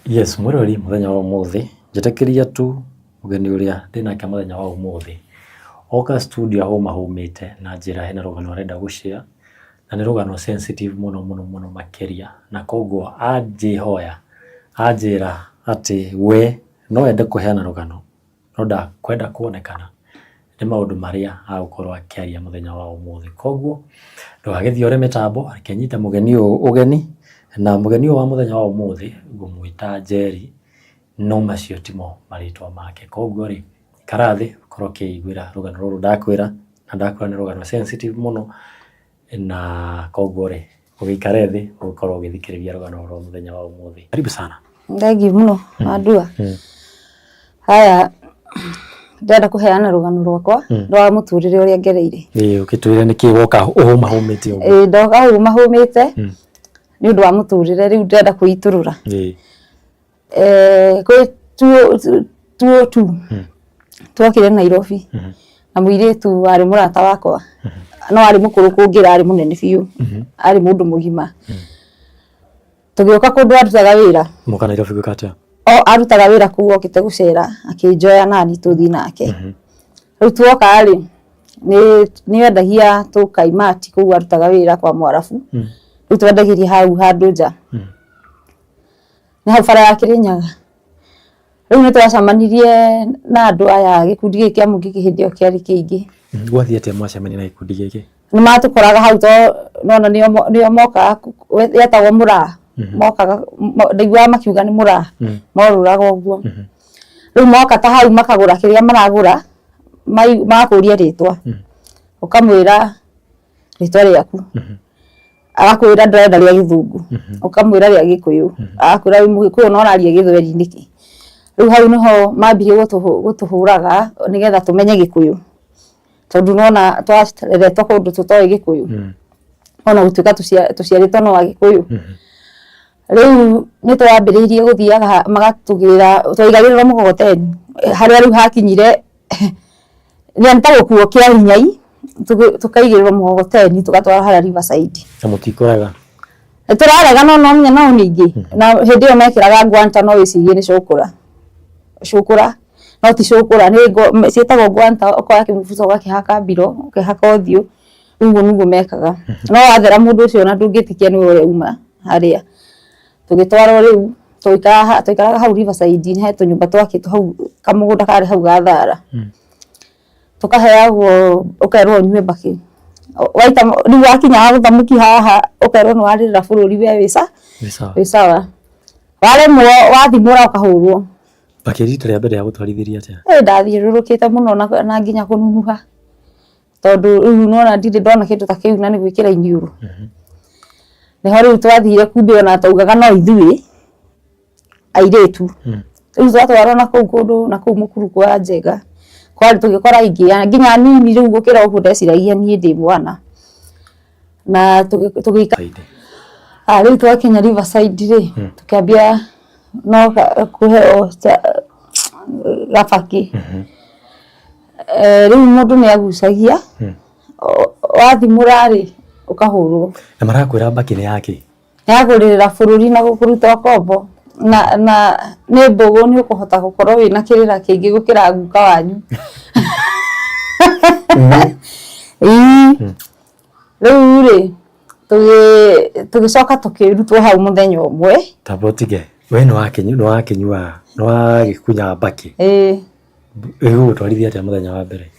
Yes, mwĩroreri mũthenya wa ũmũthĩ, njĩtĩkĩria tu mũgeni ũrĩa ndĩnake mũthenya wa ũmũthĩ, oka studio ahũmahũmĩte na njĩra hena rũgano arenda gũ share, na nĩ rũgano sensitive mũno mũno mũno makĩria, na koguo anjĩhoya, anjĩra atĩ we no ende kũheana rũgano no ndakwenda kuonekana nĩ maũndũ marĩa agũkorwo akĩaria mũthenya wa ũmũthĩ. Koguo ndũgagĩthiĩ ũre mĩtambo, reke nyite mũgeni ũyũ ũgeni, na mũgeni ũyũ wa mũthenya wa ũmũthĩ ngũmwĩta Njeri, no macio timo marĩtwa make. Koguo rĩ, ikara thĩ ũkorwo ũkĩiguĩra rũgano rũrũ ndakwĩra, na ndakwĩra nĩ rũgano sensitive mũno, na koguo rĩ, ũgĩikare thĩ ũgĩkorwo ũgĩthikĩrĩria rũgano rwa mũthenya wa ũmũthĩ. Karibu sana. Thengiũ mũno Wandua. Haya, ndĩrenda kũheana rũgano rwakwa rwa mũtũrĩre ũrĩa ngereire. Ĩĩ ũgĩtwĩre nĩkĩ woka ũhũmahũmĩte ũguo. Ĩĩ ndoka hũmahũmĩte nĩ ũndũ wa mũtũrĩre rĩu ndĩrenda kwĩitũrũra. Kwĩ tuo tu twokire Nairobi na mũirĩtu warĩ mũrata wakwa no arĩ mũkũrũ kũngĩra arĩ mũnene biũ arĩ mũndũ mũgima. Tũgĩũka kũndũ arutaga wĩra. Moka Nairobi gwĩka atĩa? O arutaga wĩra kũu okĩte gũcera akĩnjoya nani tũthiĩ nake. Rĩu tuoka rĩ nĩ endagia tũkaimati kũu arutaga wĩra kwa Mwarabu. Rĩu twendagĩria hau handũ nja. Nĩ hau bara ya Kĩrĩnyaga. Rĩu nĩ twacemanirie na andũ aya gĩkundi gĩkĩ kĩa Mũngĩkĩ hĩndĩ ĩyo kĩarĩ kĩingĩ. Gwathiĩ atĩa mwacemania na gĩkundi gĩkĩ? Nĩ matũkoraga hau to nona nĩo mokaga yetagwo mũraa. Mokaga ndaiguaga makiuga nĩ mũraa morũraga ũguo. Rĩu moka ta hau makagũra kĩrĩa maragũra magakũria rĩtwa. Ũkamwĩra rĩtwa rĩaku. Agakwĩra ndĩrenda rĩa gĩthũngũ, ũkamwĩra rĩa gĩkũyũ, agakwĩra wĩ mũgĩkũyũ na ũraria gĩthweri nĩkĩ? Rĩu hau nĩho mambirie gũtũhũraga nĩgetha tũmenye gĩkũyũ, tondũ nĩwona twareretwo kũndũ tũtoĩ gĩkũyũ, ona gũtuĩka tũciarĩtwo no agĩkũyũ. Rĩu nĩ twambĩrĩirie gũthiaga magatũgĩra, twaigagĩrĩrwo mũgogoteni, harĩa rĩu hakinyire nĩ ta gũkuo kĩa hinya tũkaigĩrĩrwo mũgogoteni tũgatwarwo harĩa Riverside. Na mũtikũrega? Tũrarega no no nginya no ningĩ na hĩndĩ ĩyo mekĩraga ngwanta no wĩcirie nĩ cũkũra. Cũkũra no ti cũkũra nĩ ciĩtagwo ngwanta ũkoya kĩmũbuto ũgakĩhaka mbiro ũkĩhaka ũthiũ ũguo nĩguo mekaga. No wathera mũndũ ũcio ona ndũngĩtĩkia nĩwe ũrĩa uma harĩa. Tũgĩtwarwo rĩu twaikaraga hau Riverside he tũnyũmba twakĩtwo hau kamũgũnda karĩ hau ga thara. Tũkaheagwo ũkerwo ũnyue mbakĩ. Waita rĩu wakinya gũthamũki haha ũkerwo nĩ warĩrĩra bũrũri we wĩ wĩ sawa. Waremwo wathimũra ũkahũrwo. Mbakĩ rita rĩa mbere yagũtwarithirie atĩa? Ĩ ndathiũrũrũkĩte mũno na nginya kũnunuha. Tondũ rĩu nĩwona ndirĩ ndona kĩndũ ta kĩu na nĩ gwĩkĩra iniũrũ. Nĩho rĩu twathire kumbe ona twaugaga no ithuĩ airĩtu. Rĩu twatwarwo na kũu kũndũ na kũu mũkuru kwa Njenga, kwarĩ tũgĩkora aingĩ nginya anini rĩu gũkĩra ũguo ndeciragia niĩ ndĩ mwana. Na tũgĩikara rĩu twakinya Riverside rĩ, tũkĩambia no kũheo gabakĩ. Rĩu mũndũ nĩ agucagia, wathimũra rĩ, ũkahũrwo. Na marakwĩra mbakĩ nĩ yakĩ? Nĩ ya kũrĩrĩra bũrũri na gũkũruta ũkombo. Na na nĩ mbũgũ nĩ ũkũhota gũkorwo wĩna kĩrĩra kĩingĩ gũkĩra guka wanyu. Ĩĩ. Rĩu rĩ, tũgĩcoka tũkĩrutwo hau mũthenya ũmwe. Tamba ũtige, we nĩ wakĩnyua, nĩ wagĩkunya mbakĩ? Ĩĩ. Ĩgũgũtwarithia atĩa mũthenya wa mbere?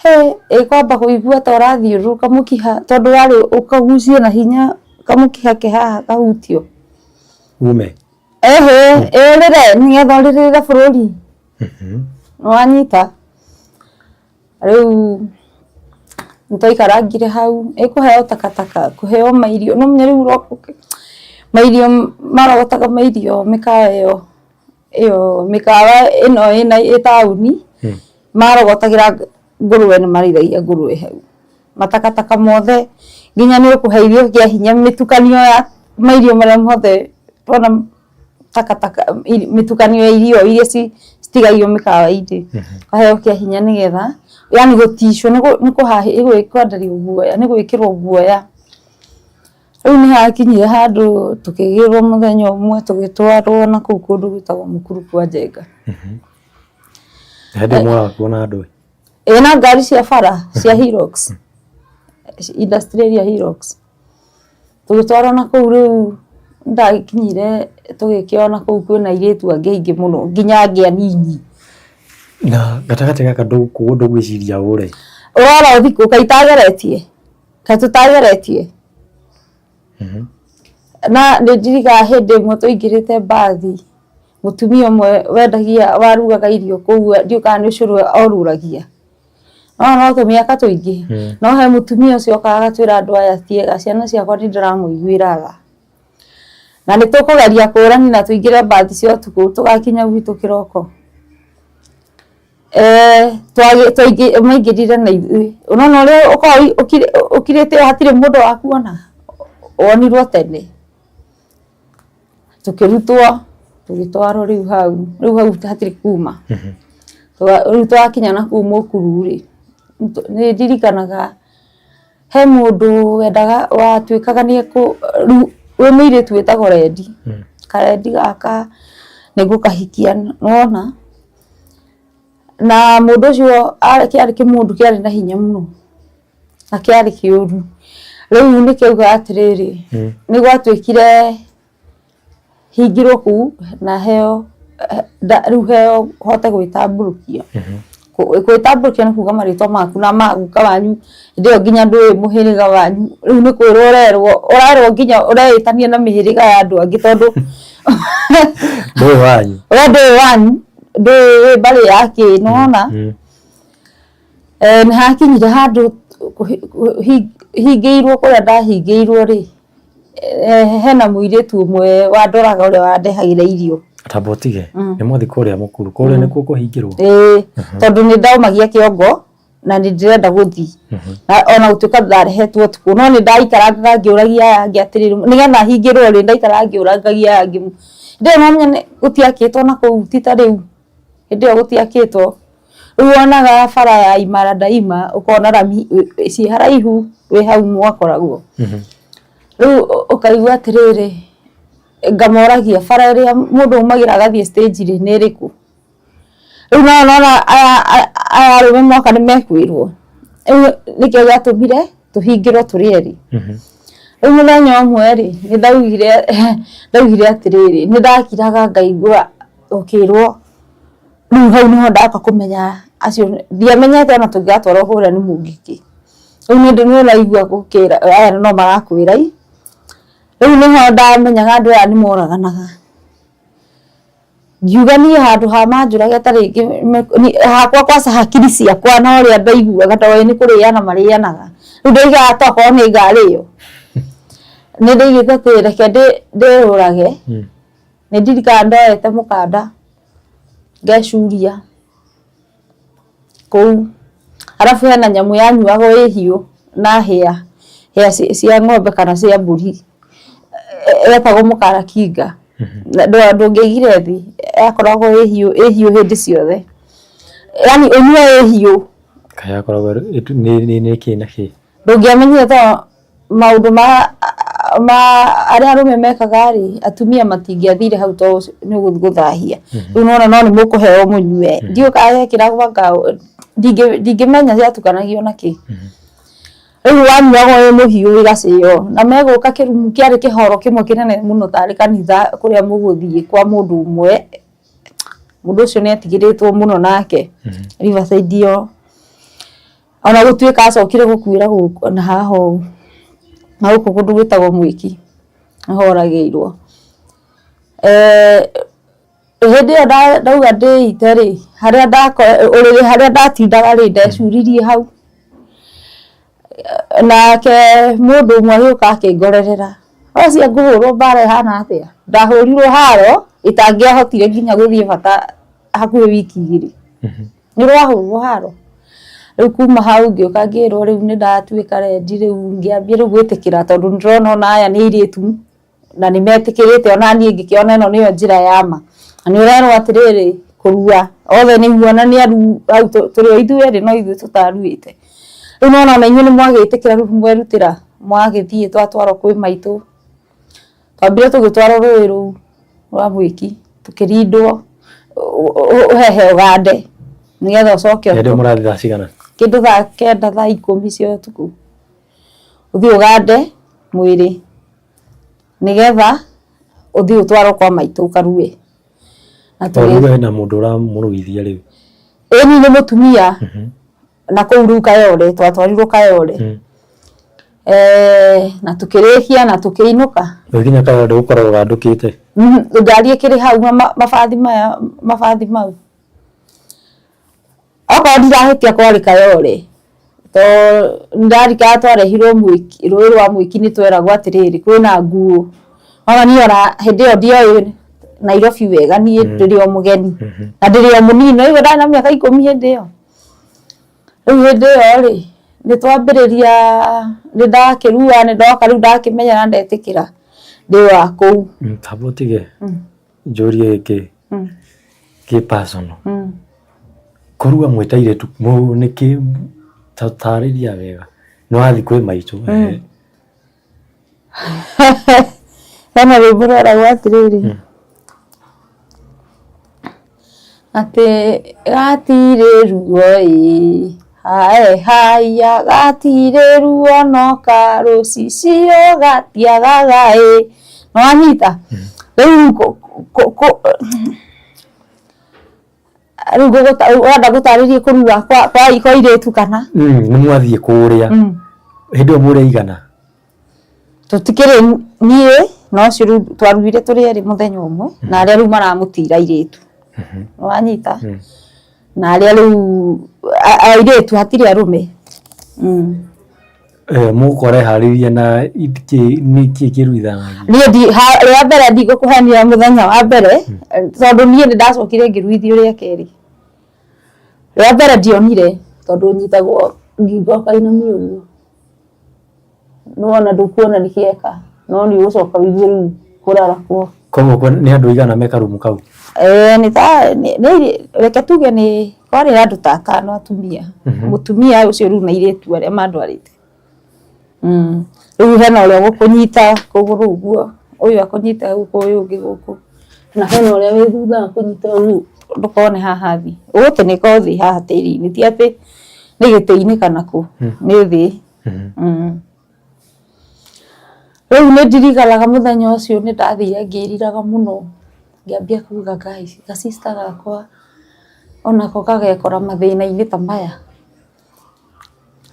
Hĩ, ĩkwamba kũigua ta ũrathiũrũrũka mũkiha tondũ warĩ ũkagucie na hinya kamũkiha ke haha kahutio. Ume? Ĩhĩ, ĩũrĩre nĩgetha ũrĩrĩre bũrũri. Nĩwanyita? Rĩu nĩtwaikarangire hau, ĩkũheo takataka, kũheo mairio, no ũmenye rĩu mairio marogotaga mairio mĩkawa ĩyo. Ĩyo mĩkawa ĩno ĩna ĩ taũni marogotagĩra ngũrũwe nĩ marĩithagia ngũrũwe hau. Matakataka mothe nginya nĩ ũkũhe irio kĩa hinya mĩtukanio ya mairio marĩa mothe wona takataka mĩtukanio ya irio iria citigagio mĩkawa-inĩ ũkaheo kĩa hinya nĩgetha yaani gũticwo nĩ guoya nĩ gwĩkĩrwo guoya. Rĩu nĩ hakinyire handũ tũkĩgĩrwo mũthenya ũmwe tũgĩtwarwo na kũu kũndũ gwĩtagwo Mũkuru kwa Njenga. Hĩndĩ ĩyo mũrakuo na andũ? Ĩĩ na ngari cia bara cia Hilux, industrial area Hilux. Tũgĩtwarwo na kũu rĩu nĩndagĩkinyire tũgĩkĩona kũu kwĩna airĩtu angĩ aingĩ mũno nginya angĩ anini. Na gatagatĩ gaka ndũgwĩciria ũre? Ũrora ũthikũ kaĩ itageretie? Kaĩ tũtageretie? Na nĩ ndirikanaga hĩndĩ ĩmwe twaingĩrĩte mbathi, mũtumia ũmwe wendagia warugaga irio kũu ndiũĩ kana nĩ ũcũrũ oruragia. No no tũmĩaka tũingĩ. No he mũtumia ũcio okaga agatwĩra andũ aya ti ega, ciana ciakwa nĩ ndĩramũiguĩra tha. Na nĩ tũkũgeria kũrani na tũingĩre mbathi cia ũtukũ tũgakinya gwitũ kĩroko. Maingĩrire na ithuĩ. Ũrona ũrĩa ũkoragwo ũkirĩte hatirĩ mũndũ wakuona, wonirwo tene. Tũkĩrutwo tũgĩtwarwo rĩu hau, rĩu hau hatirĩ kuma. Rĩu twakinya nakũu Mũkuru rĩ, nĩ ndirikanaga he mũndũ wendaga watuĩkaga nĩ ekũ rĩu wĩ mũirĩtu wĩtagwo Rendi, karendi gaka nĩ ngũkahikia nĩ wona. Na mũndũ ũcio kĩarĩ kĩmũndũ kĩarĩ na hinya mũno na kĩarĩ kĩũru. Rĩu nĩkĩauga atĩrĩrĩ, nĩ gwatuĩkire hingĩrwo kũu na heo rĩu heo hote gwĩtambũrũkia. Gwĩtambũrũkia nĩ kuga marĩtwa maku na ma guka wanyu, hĩndĩ ĩyo nginya ndũĩ mũhĩrĩga wanyu, rĩu nĩ kwĩrwo ũrerwo, ũrerwo nginya ũreĩtania na mĩhĩrĩga ya andũ angĩ tondũ Ndũĩ wanyu. We ndũĩ wanyu, ndũĩ wĩ mbarĩ ya kĩ, nĩ wona? Nĩ hakinyire handũ hingĩirwo kũrĩa ndahingĩirwo rĩ, hena mũirĩtu ũmwe wandoraga ũrĩa wandehagĩra irio. Tamba ũtige, nĩ mwathiĩ kũrĩa Mũkuru, kũrĩa nĩkuo kũhingĩrwo? Ĩĩ, tondũ nĩ ndaumagia kĩongo na nĩ ndĩrenda gũthiĩ. Na ona gũtuĩka ndarehetwo ũtukũ, no nĩ ndaikarangaga ngĩũragia aya angĩ atĩrĩrĩ, nĩgetha hingĩrwo rĩ, ndaikaraga ngĩũrangagia aya angĩ. Hĩndĩ ĩyo no ũmenye gũtiakĩtwo na kũu ti ta rĩu, hĩndĩ ĩyo gũtiakĩtwo. Rĩu wonaga bara ya Imara Daima ũkona rami ciĩ haraihu wĩ hau mwakoragwo. Rĩu ũkaigua atĩrĩrĩ, ngamoragia bara ĩrĩa mũndũ aumagĩra agathiĩ stage rĩ nĩ ĩrĩkũ? Rĩu no nona aya arũme moka nĩ mekwĩrwo. Rĩu nĩkĩo gĩatũmire tũhingĩrwo tũrĩ erĩ. Rĩu mũthenya ũmwe rĩ, nĩ ndaugire ndaugire atĩrĩrĩ, nĩ ndakiraga ngaigua ũkĩrwo rĩu hau nĩho ndaka kũmenya acio ndiamenyete ona tũngĩgatwarwo kũrĩa nĩ mũngĩkĩ. Rĩu nĩ ũraigua gũkĩra aya no marakwĩra ii. Rĩu nĩho ndamenyaga andũ aya nĩ moraganaga. Ngiuga niĩ handũ ha manjũrage ta rĩngĩ hakwa kwaca hakiri ciakwa na ũrĩa ndaiguaga ndoĩ nĩ kũrĩana marĩanaga. Rĩu ndoigaga tokorwo nĩ ngarĩo. Nĩ ndaigĩte atĩ reke ndĩyũrage. Nĩ ndirikanaga ndoete mũkanda ngecuria kũu. Arabu hena nyamũ yanyuagwo ĩ hiũ na hĩa, hĩa cia ng'ombe kana cia mbũri yetagwo mũkarakinga. Ndũngĩaigire thĩ yakoragwo ĩ hiũ ĩ hiũ hĩndĩ ciothe. Yaani ũnyue ĩ hiũ. Kaĩ yakoragwo nĩ kĩ na kĩ? Ndũngĩamenyire tondũ maũndũ ma ma arĩa arũme mekaga rĩ, atumia matingĩathire hau tondũ nĩ ũgũthiĩ gũthahia. Rĩu nĩwona no nĩ mũkũheo mũnyue. Ndiũĩ kana yekĩragwo anga ndingĩmenya yatukanagio na kĩ. Rĩu wanyuagwo wĩ mũhiũ ĩgacĩo na megũka kĩrumu kĩarĩ kĩhoro kĩmwe kĩnene mũno tarĩ kanitha kũrĩa mũgũthiĩ kwa mũndũ ũmwe. Mũndũ ũcio nĩ etigĩrĩtwo mũno nake Riverside ĩyo. Ona gũtuĩka acokire gũkuĩra gũkũ na haha ũũ, na gũkũ kũndũ gwĩtagwo Mwĩki nĩho oragĩirwo. Hĩndĩ ĩyo ndauga ndĩite rĩ, harĩa ũrĩrĩ harĩa ndatindaga rĩ, ndecuririe hau. Nake mũndũ ũmwe agĩũka akĩngorerera, ũreciria ngũhũrwo mbara ĩhana atĩa? Ndahũrirwo haro ĩtangĩahotire nginya gũthiĩ bata hakuhĩ wiki igĩrĩ. Nĩ rwahũrwo haro. Rĩu kuma hau ngĩũka ngĩrwo rĩu nĩ ndatuĩka rendi rĩu ngĩambia rĩu gwĩtĩkĩra tondũ nĩ ndĩrona ona aya nĩ airĩtu na nĩ metĩkĩrĩte ona niĩ ngĩkĩona ĩno nĩyo njĩra ya ma. Na nĩ ũrerwo atĩrĩrĩ kũrua othe nĩ ithuĩ ona nĩ aruu hau tũrĩ o ithuĩ erĩ no ithuĩ tũtaruĩte. Rĩu nĩ wona ona inyuĩ nĩ mwagĩtĩkĩra rĩu mwerutĩra. Mwagĩthiĩ twatwarwo kwĩ maitũ, twambire tũgĩtwarwo rũĩ rũu rwa Mwĩki, tũkĩrindwo ũhehe ũgande nĩgetha ũcoke. Hĩndĩ ĩyo mũrathiĩ thaa cigana? Kĩndũ thaa 9, thaa 10 cia ũtukũ, ũthiĩ ũgande mwĩrĩ nĩgetha ũthiĩ ũtwarwo kwa maitũ ũkarue. Na Tondũ rĩu hena mũndũ ũramũruithia rĩu. Ĩni, nĩ mũtumia na kũu rĩu Kayole, twatwarirwo Kayole. Na tukĩrĩkia na tukĩinũka. Nginya Kayole gũkoragwo gandũkĩte. Ngari ĩkĩrĩ hau na mabathi maya, mabathi mau, okorwo ndirahĩtia kwarĩ Kayole, to ndarikana twarehirwo Mwĩki, rũĩ rwa Mwĩki, nĩ tweragwo atĩrĩrĩ, kwĩna nguo. Ona niĩ ona hĩndĩ ĩyo ndioĩ Nairobi wega, niĩ ndĩrĩ o mũgeni na ndĩrĩ o mũnini, no igua ndarĩ na mĩaka 10 hĩndĩ ĩyo. Rĩu hĩndĩ ĩyo rĩ, nĩ twambĩrĩria, nĩ ndakĩrua, nĩ ndoka rĩu ndakĩmenya na ndetĩkĩra ndĩ wa kũu. Tamba ũtige njũrie gĩkĩ kĩ personal. Kũrua mwĩ ta airĩtu nĩkĩ, tarĩria wega. Nĩ wathiĩ kwĩ maitũ. Hena rwĩmbo rweragwo atĩrĩrĩ, atĩ gatirĩ ruo ĩ, hae haiya, gatirĩ ruo no karũcicio gatiagaga ĩ. Nĩwanyita? Rĩu rĩu ũrenda gũtarĩria kũrua kwa airĩtu kana? Nĩ mwathiĩ kũrĩa. Hĩndĩ ĩyo mũrĩ aigana? Tũtikĩrĩ, niĩ na ũcio rĩu twaruire tũrĩ erĩ mũthenya ũmwe, na arĩa rĩu maramũtira airĩtu. Nĩwanyita? Na arĩa rĩu airĩtu, hatirĩ arũme. Mũgũkorwo eharĩirie na nĩkĩ kĩruithanagia? Niĩ rĩa mbere ndigũkũhenia, mũthenya wa mbere, tondũ niĩ nĩ ndacokire ngĩruithio rĩa kerĩ. Rĩa mbere ndionire, tondũ nyitagwo ngingo ũkainamio ũguo. Nĩwona ndũkuona nĩ kĩeka, no nĩ ũgũcoka ũigue rĩu kũrarakwo. Koguo nĩ andũ aigana me karumu kau? Nĩ ta reke tuge nĩ kwarĩ andũ ta atano atumia. Mũtumia ũcio rĩu na airĩtu arĩa mandwarĩte. Rĩu hena ũrĩa ũgũkũnyita kũgũrũ ũguo, ũyũ akũnyite gũkũ, ũyũ ũngĩ gũkũ, na hena ũrĩa wĩ thutha akũnyite ũguo ndũkone haha thĩ. Ũgũtĩnĩka o thĩ haha tĩri-inĩ, ti atĩ nĩ gĩtĩ-inĩ kana kũ, nĩ thĩ. Rĩu nĩ ndirikanaga mũthenya ũcio nĩ ndathire ngĩriraga mũno, ngĩambia kuga, "Guys, ga sister gakwa onako gagekora mathĩna-inĩ ta maya."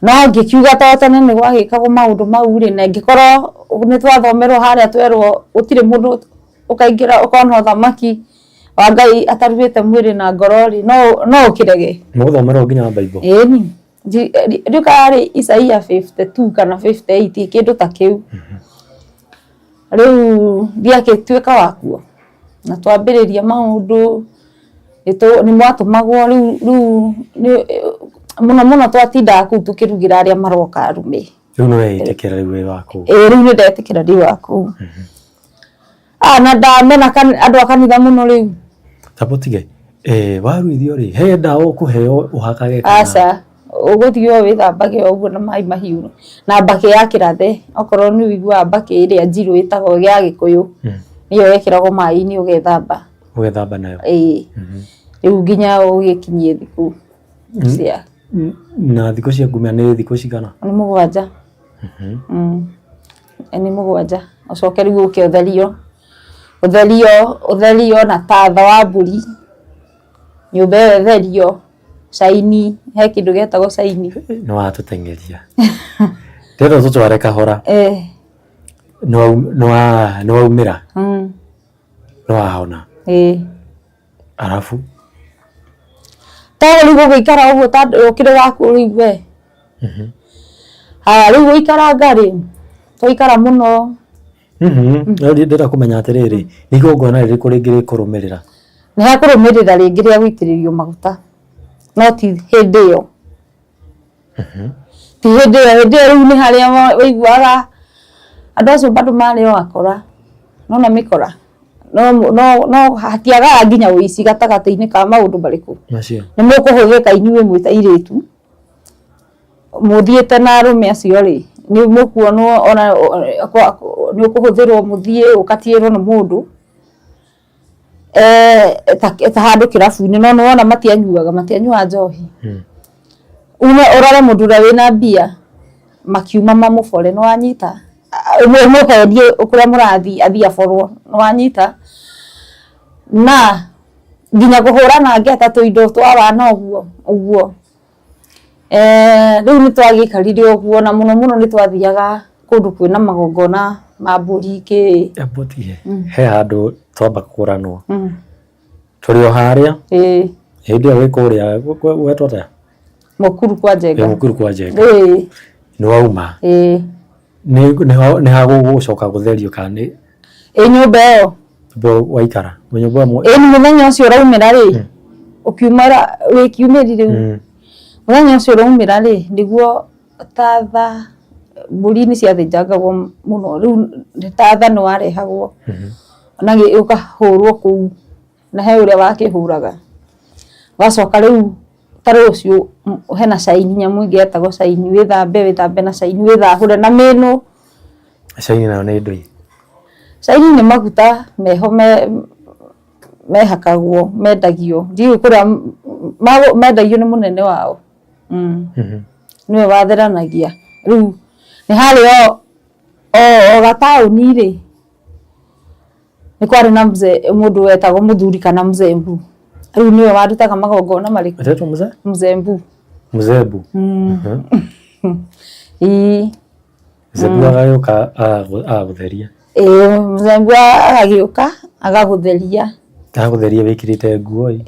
No ngĩkiuga to tene nĩ gwagĩkagwo maũndũ mau rĩ, na ĩngĩkorwo nĩ twathomerwo harĩa twerwo gũtirĩ mũndũ ũkaingĩra ũkona ũthamaki wa Ngai ataruĩte mwĩrĩ na ngoro rĩ, no ũkĩrege. Mũgũthomerwo nginya Bible? Ĩni. Ndiũĩ kana yarĩ Isaia 52 kana 58, kĩndũ ta kĩu. Rĩu ndiagĩtuĩka wakuo na twambĩrĩria maũndũ, nĩ mwatũmagwo rĩu mũno mũno twatindaga kũu tũkĩrugĩra arĩa maroka arũme. Rĩu nĩ weĩtĩkĩra rĩu wĩ wa kũu? Ĩĩ, rĩu nĩ ndetĩkĩra ndĩ wa kũu. Ah, na ndamena andũ a kanitha mũno rĩu. Tamba ũtige, waruithio rĩ, he ndawa ũkũheo ũhakage kana? Aca, ũgũthiĩ o wĩthambage o ũguo na maĩ mahiũ na mbakĩ ya kĩrathe, okorwo nĩ ũiguaga mbakĩ ĩrĩa njirũ ĩtagwo ya Gĩkũyũ, nĩyo yekĩragwo maĩ-inĩ ũgethamba. Ũgethamba nayo? Ĩĩ. Rĩu nginya ũgĩkinyie thikũ cia Na thikũ cia ngumia nĩ thikũ cigana? Nĩ 7. Nĩ 7. Ũcoke rĩu ũke ũtherio, ũtherio, ũtherio na tatha wa mbũri, nyũmba ĩyo ĩtherio, caini, he kĩndũ gĩetagwo caini. Nĩ watũteng'eria. Ndĩrenda ũtũtware kahora. Nĩ waumĩra? Nĩ wahona? Ĩĩ. Arabu? To rĩu gũgĩikara ũguo ta ũkĩrĩ waku rĩu we. Haya, rĩu gũikaranga rĩ, twaikara mũno. No ndĩrenda kũmenya atĩrĩrĩ, nĩ igongona rĩrĩkũ rĩngĩ rĩkũrũmĩrĩra? Nĩ hakũrũmĩrĩra rĩngĩ rĩa gũitĩrĩrio maguta, no ti hĩndĩ ĩyo. Ti hĩndĩ ĩyo, hĩndĩ ĩyo rĩu nĩ harĩa ũiguaga andũ acio bado marĩ o akora, nĩwona mĩkora, no hatiagaga nginya ũici gatagatĩ-inĩ ka maũndũ marĩkũ. Macio. Nĩ mũkũhũthĩka inyuĩ mwĩ ta airĩtu, mũthiĩte na arũme acio rĩ, Nĩ mũkuonwo ona nĩ ũkũhũthĩrwo mũthiĩ ũkatiĩrwo nĩ mũndũ ta handũ kĩrabu-inĩ, no nĩwona matianyuaga, matianyuaga njohi. Ume ũrore mũndũ ũrĩa wĩna mbia makiuma mamũbore, nĩwanyita? Ũmũhenie kũrĩa mũrathiĩ athiĩ aborwo, nĩwanyita? Na nginya kũhũrana ngeta tũindo twa wana ũguo ũguo. Rĩu nĩ twagĩikarire ũguo na mũno mũno nĩ twathiaga kũndũ kwĩna magongona ma mbũri kĩ. Amba ũtige, he handũ twamba kũranwo. Tũrĩ o harĩa. Hĩndĩ ĩyo wĩ kũrĩa gwetwo atĩa? Mũkuru kwa Njenga. Mũkuru kwa Njenga. Nĩ wauma. Nĩ ha gũgũcoka gũtherio kana nĩ? Ĩ nyũmba ĩyo. Nyũmba ĩyo waikara. Nyũmba ĩyo. Ĩni mũthenya ũcio ũraumĩra rĩ, ũkiumĩra wĩ kiumĩri rĩu. Mũthenya ũcio ũraumĩra rĩ, nĩguo ta thaa mbũri nĩ ciathĩnjangagwo mũno, rĩu ta tha nĩ warehagwo na ũkahũrwo kũu na he ũrĩa wakĩhũraga. Wacoka rĩu ta rũciũ hena caini, nyamũ ĩngĩ yetagwo caini, wĩthambe wĩthambe na caini, wĩthahũre na mĩnũ. Caini nayo nĩ ndũĩ? Caini nĩ maguta meho mehakagwo mendagio, ndiũĩ kũrĩa mendagio nĩ mũnene wao. Nĩwe watheranagia. Rĩu nĩ harĩ o gataũni rĩ, nĩ kwarĩ na mzee mũndũ wetagwo mũthuri kana mzee mbu. Rĩu nĩwe warutaga magongona marĩkũ? Etagwo mzee? Mzee mbu. Mzee mbu. Ĩĩ. Mzee mbu agagĩũka agagũtheria. Ĩĩ mzee mbu agagĩũka agagũtheria. Agagũtheria wĩkĩrĩte nguo ĩ?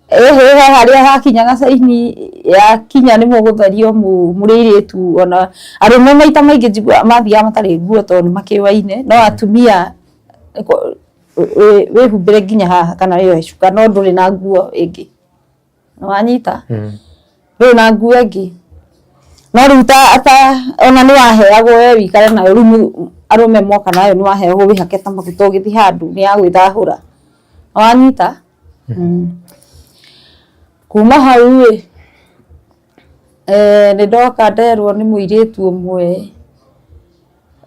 Ĩhĩ he harĩa hakinyaga caini yakinya nĩ mũgũtherio mũrĩ airĩtu ona arũme maita maingĩ njiguaga mathiaga matarĩ nguo tondũ nĩ makĩũaine, no atumia wĩhumbĩre nginya haha kana wĩyohe cuka no ndũrĩ na nguo ĩngĩ. Nĩ wanyita? Ndũrĩ na nguo ĩngĩ. No rĩu ta ta ona nĩ waheagwo we wĩikare nayo rĩu arũme moka nayo nĩ waheagwo wĩhake ta maguta ũgĩthiĩ handũ nĩ ya gwĩthahũra. Nĩ wanyita? Kuma hau ĩ, nĩ ndoka nderwo nĩ mũirĩtu ũmwe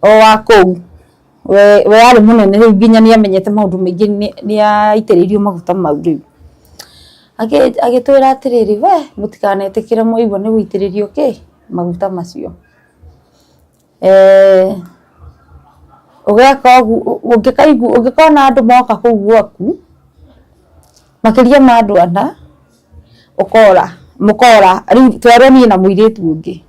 o wa kũu, we arĩ mũnene rĩu nginya nĩ amenyete maũndũ maingĩ nĩ aitĩrĩirio maguta mau rĩu. Agĩtwĩra atĩrĩrĩ, we mũtikanetĩkĩre mwaigua nĩ gũitĩrĩrio kĩ? Maguta macio. Ũgeka ũguo ũngĩkaigua ũngĩkona andũ moka kũu gwaku, makĩria ma andũ ana, ũkora mũkora, rĩu twerwo niĩ na mũirĩtu ũngĩ.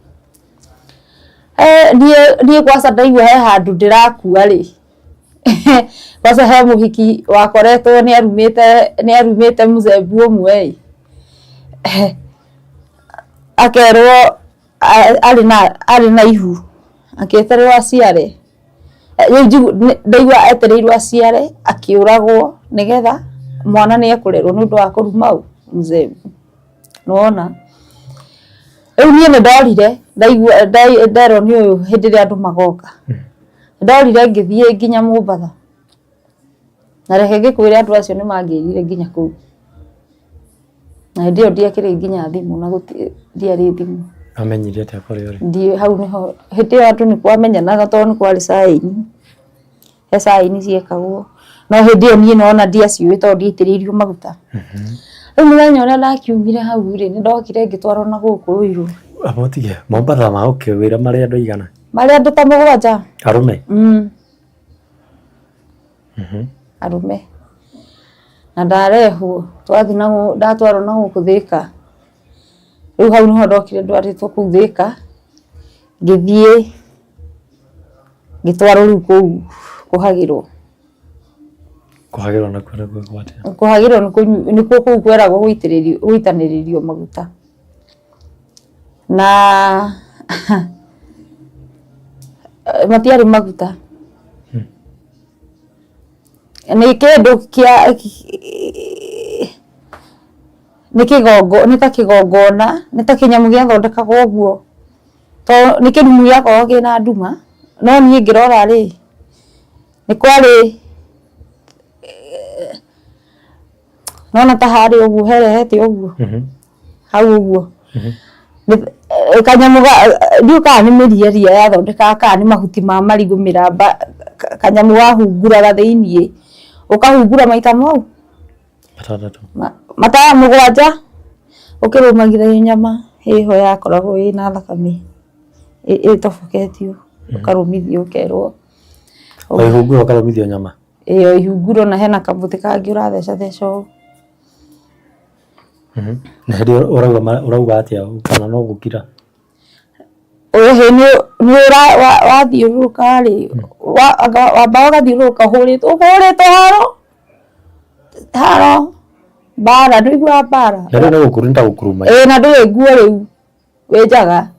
Niĩ kwanza ndaigua he handũ ndĩrakua rĩ, kwanza he mũhiki wakoretwo nĩ arumĩte nĩ arumĩte mũthemba ũmwe ĩ, akerwo arĩ na arĩ na ihu, agĩetererwo aciare, rĩu ndaigua etereirwo aciare akĩũragwo nĩgetha mwana nĩ ekũrerwo nĩ ũndũ wa kũruma ũ? Mzee. Nĩwona? Rĩu niĩ nĩ ndorire ndaigua nderwo nĩ ũyũ hĩndĩ ĩrĩa andũ magoka. Nĩ ndorire ngĩthiĩ nginya Mombatha. Na reke ngĩkwĩre andũ acio nĩ mangĩrire nginya kũu. Na hĩndĩ ĩyo ndiakĩrĩ nginya thimũ na ndiarĩ thimũ. Amenyire atĩa kũrĩa ũrĩ? Ndiũĩ hau nĩho hĩndĩ ĩyo andũ nĩ kwamenyanaga tondũ nĩ kwarĩ caĩni. He caĩni ciekagwo. No hĩndĩ ĩyo niĩ nona ndiaciũĩ tondũ ndiaitĩrĩirio maguta. Rĩu mũthenya ũrĩa ndakiumire hau rĩ, nĩ ndokire ngĩtwarwo na gũkũ Ruiru. Amba ũtige, Mombatha magũkĩwĩra marĩ andũ aigana? Marĩ andũ ta 7. Arũme? Mm. Arũme. Na ndarehwo, twathiĩ na ndatwarwo na gũkũ Thĩka. Rĩu hau nĩho ndokire ndwarĩtwo kũu Thĩka, ngĩthiĩ ngĩtwarwo rĩu kũu kũhagĩrwo. Kũhagĩrwo nakuo nĩ gwĩkwo atĩa? Kũhagĩrwo nĩkuo kũu kweragwo gũitĩrĩrio gũitanĩrĩrio maguta. Na matiarĩ maguta. Nĩ kĩndũ kĩa nĩ kĩgongo nĩ ta kĩgongona, nĩ ta kĩnyamũ gĩathondekagwo ũguo. To nĩ kĩrumu gĩakoragwo kĩna nduma, no niĩ ngĩrora rĩ, nĩ kwarĩ nona ta harĩa ũguo herehete ũguo, hau ũguo. Kanyamũ ndiũĩ kana nĩ mĩriaria yathondekaga kana nĩ mahuti ma marigũ mĩramba, kanyamũ wahunguraga thĩiniĩ, ũkahungura maita mau Matandatũ. Matano mũgwanja, ũkĩrũmagithania nyama ĩho yakoragwo ĩna thakame ĩtoboketio, ũkarũmithio ũkerwo. O ihunguro ũkarũmithio nyama? Ĩĩ o ihunguro na hena kamũtĩ kangĩ ũratheca theca ũũ. Na hĩndĩ ĩyo ũrauga ũrauga atĩa kana no gũkira? Ĩhĩ nĩ wathiũrũrũka rĩ, wambaga ũgathiũrũrũka ũhũrĩtwo ũhũrĩtwo haro, haro, mbara, ndũiguaga mbara? Na rĩu nĩ gũkuru nĩ ta gũkuruma. Ĩĩ na ndũrĩ nguo rĩu, wĩ njaga.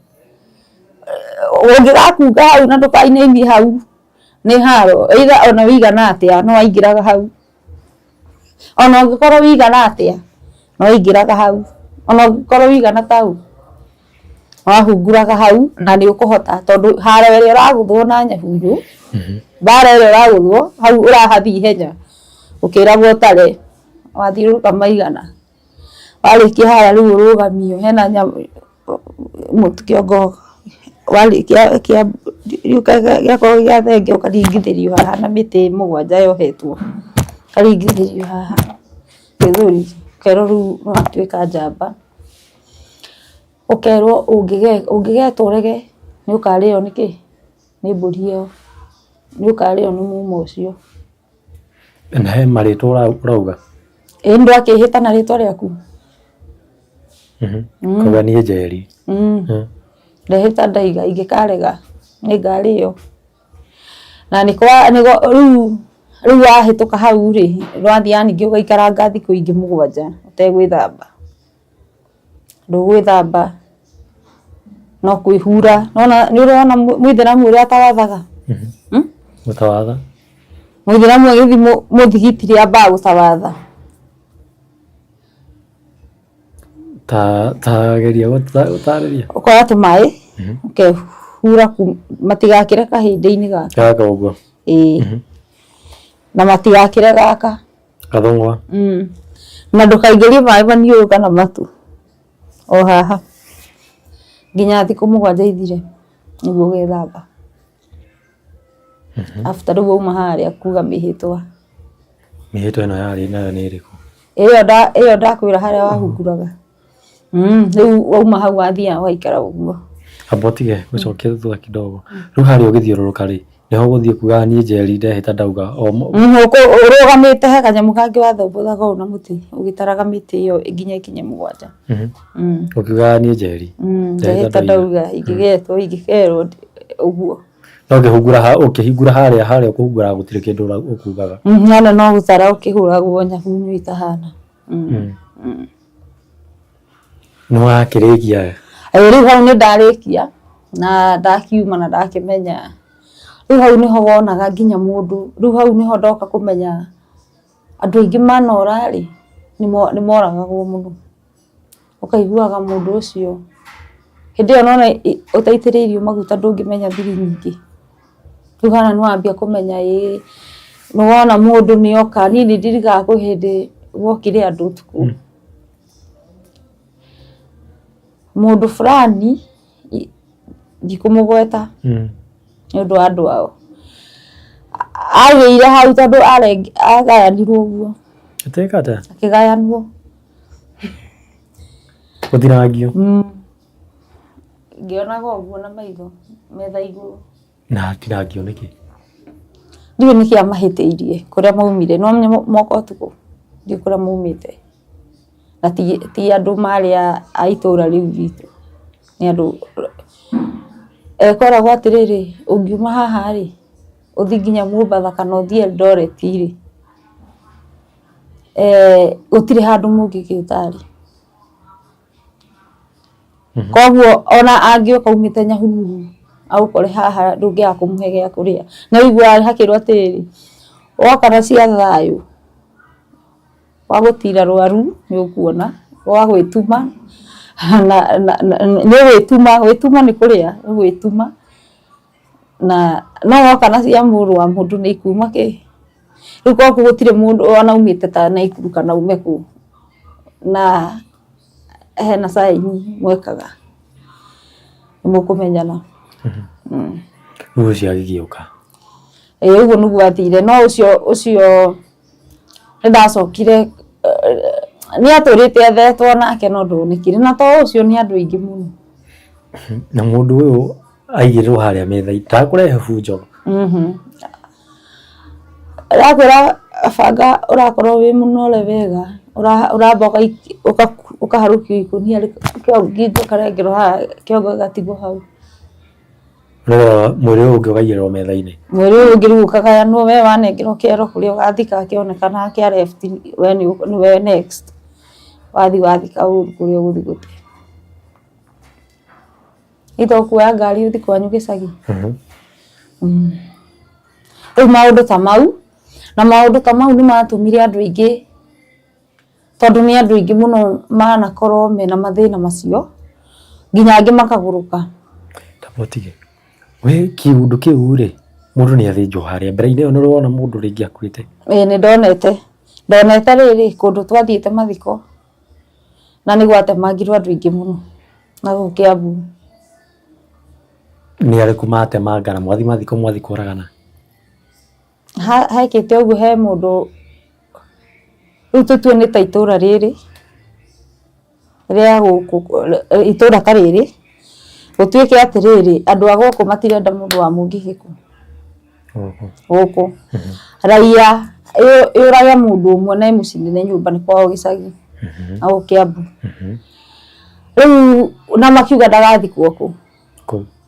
Ũngĩgakunga hau na ndũkainainie hau, nĩ haro, either ona wĩigana atĩa no waingĩraga hau. Ona ũngĩkorwo wĩigana atĩa, no waingĩraga hau. Ona ũngĩkorwo wĩigana ta ũũ, wahunguraga hau na nĩ ũkũhota tondũ haro ĩrĩa ũragũthwo na nyabunyũ, mbara ĩrĩa ũragũthwo hau ũrahathiĩ ihenya ũkĩragwo ũtare, wathiũrũrũka maigana. Warĩkia harĩa rĩu ũrũgamio hena nyamũ kĩongo warĩkia gĩakorwo gĩa thenge ũkaringithĩrio haha na mĩtĩ mũgwanja yohetwo, ũkaringithĩrio haha gĩthũri ũkerwo rĩu nĩ watuĩka njamba. Ũkerwo ũngĩgetwo ũrege nĩ ũkarĩo nĩ kĩ? Nĩ mbũri ĩyo, nĩ ũkarĩo nĩ mumo ũcio. Na he marĩtwa ũrauga? Ĩĩ nĩ ndwakĩhĩta na rĩtwa rĩaku. Kauga niĩ Njeri. Ndehĩta ndaiga ingĩkarega nĩ ngarĩo. Na nĩ kwa rĩu rĩu wahĩtũka hau rĩ, nĩwathiaga ningĩ ũgaikaranga thikũ ingĩ mũgwanja ũtegwĩthamba. Ndũgwĩthamba no kwĩhura, nĩwona nĩũrona mũithĩramu ũrĩa atawathaga? Gũtawatha. Mũithĩramu agĩthiĩ mũthigiti rĩ ambaga gũtawatha. Ta ta geria gũtarĩria. Ũkoya tũmaĩ ũkehura matigakĩre kahĩndĩ-inĩ gaka. Gaka ũguo. Ĩĩ. Na matigakĩre gaka. Gathũng'wa. Na ndũkaingĩrie maĩ maniũrũ kana matũ. O haha. Nginya thikũ mũgwanja ithire nĩguo ũgethamba. After rĩu wauma harĩa kuga mĩhĩtwa. Mĩhĩtwa ĩno yarĩ nayo nĩ ĩrĩkũ? Ĩyo ndakwĩra harĩa wahunguraga. Rĩu wauma hau wathiaga ũgaikara ũguo. Amba ũtige gũcokia thutha kidogo. Rĩu harĩa ũgĩthiũrũrũka rĩ, nĩho ũgũthiĩ kuga niĩ Njeri ndehĩta ndauga o Ũrũgamĩte he kanyamũ kangĩ wathombothaga ũũ na mũtĩ ũgĩtaraga mĩtĩ ĩyo nginya ĩkinye mũgwanja. Ũkiugaga niĩ Njeri ndehĩta ndauga ingĩgetwo ingĩkerwo ũguo. No ũkĩhingũra harĩa harĩa ũkũhunguraga gũtirĩ kĩndũ ũkugaga. Nona no gũtara ũkĩhũragwo nyabunyũ itahana. Nĩ wakĩrĩkia? Rĩu hau nĩ ndarĩkia na ndakiuma na ndakĩmenya rĩu hau nĩho wonaga nginya mũndũ, rĩu hau nĩho ndoka kũmenya andũ aingĩ manora rĩ, nĩ moragagwo mũno. Ũkaiguaga mũndũ ũcio, hĩndĩ ĩyo nĩwona ũtaitĩrĩirio maguta ndũngĩmenya thiri nyingĩ. Rĩu haha nĩ wambia kũmenya ĩĩ, nĩ wona mũndũ nĩ oka, niĩ nĩ ndirikanaga kwĩ hĩndĩ gwokire andũ ũtukũ. Mũndũ fulani ndikũmũgweta nĩ ũndũ wa andũ ao, agĩire hau tondũ agayanirwo ũguo. Atĩka atĩa? Akĩgayanwo. Gũtinangio? Ngĩonaga ũguo na maitho metha igũrũ. Na atinangio nĩkĩ? Ndiũĩ nĩkĩ amahĩtĩirie kũrĩa maumire, no ũmenye moka ũtukũ, ndiũĩ kũrĩa maumĩte. Na ti andũ marĩ a itũra rĩu ritũ, nĩ andũ, kweragwo atĩrĩrĩ, ũngiuma haha rĩ, ũthiĩ nginya Mombatha kana ũthiĩ Eldoret rĩ, gũtirĩ handũ mũngĩgĩa ũtarĩ. Koguo ona angĩũka aumĩte Nyahururu agũkore haha ndũngĩaga kũmũhe gĩa kũrĩa. No ũiguaga hakĩrwo atĩrĩrĩ, woka na cia thayũ, wa gũtira rwaru nĩ ũkuona, wa gwĩtuma nĩ ũgwĩtuma, gwĩtuma nĩ kũrĩa, nĩ gwĩtuma. Na no woka na cia mũrũ wa mũndũ nĩ ikuma kĩ, rĩu koguo gũtirĩ mũndũ ona aumĩte ta Naikuru kana aume kũ, na hena sign mwekaga. Nĩ mũkũmenyana. Rĩu ũcio agĩgĩũka. Ĩĩ ũguo nĩguo athire no ũcio ũcio nĩ ndacokire nĩ atũrĩte ethetwo nake no ndonekire na to ũcio nĩ andũ aingĩ mũno. Na mũndũ ũyũ aigĩrĩrwo harĩa metha-inĩ ndakũrehe bunjo. Ĩrakwĩra banga ũrakorwo wĩ mũnore wega ũramba ũkaharũkio ikũnia ngingo ũkarengerwo haha kĩongo gĩgatigwo hau. Nĩgetha mwĩrĩ ũyũ ũngĩ ũkaigĩrĩrwo metha-inĩ. Mwĩrĩ ũyũ ũngĩ rĩu ũkagayanwo we wanengerwo kĩero kũrĩa ũgathika kĩonekana kĩa left we nĩwe next wathiĩ wathika ũru kũrĩa ũgũthiĩ gũte. Either ũkuoya ngari ũthiĩ kwanyu gĩcagi. Rĩu maũndũ ta mau, na maũndũ ta mau nĩ matũmire andũ aingĩ, tondũ nĩ andũ aingĩ mũno manakorwo mena mathĩna macio, nginya angĩ makagũrũka. Ta ũtige, we kĩũndũ kĩu rĩ, mũndũ nĩ athĩnjwo harĩa mbere-inĩ ĩyo nĩ ũrĩ wona mũndũ rĩngĩ akuĩte? Ĩĩ nĩ ndonete, ndonete rĩrĩ kũndũ twathiĩte mathiko, na nĩ gwatemangirwo andũ aingĩ mũno na gũkũ Kiambu. Nĩ arĩkũ matemangana mwathi mathiko mwathi kũragana? Hekĩte ũguo he mũndũ, rĩu tũtue nĩ ta itũra rĩrĩ rĩa gũkũ, itũra ta rĩrĩ, gũtuĩke atĩrĩrĩ, andũ a gũkũ matirenda mũndũ wa mũngĩkĩ gũkũ. Raia yũrage mũndũ ũmwe na ĩmũcinĩre nyũmba nĩ kwao gĩcagi na gũkũ Kiambu. Rĩu na makiuga ndagathikwo kũu.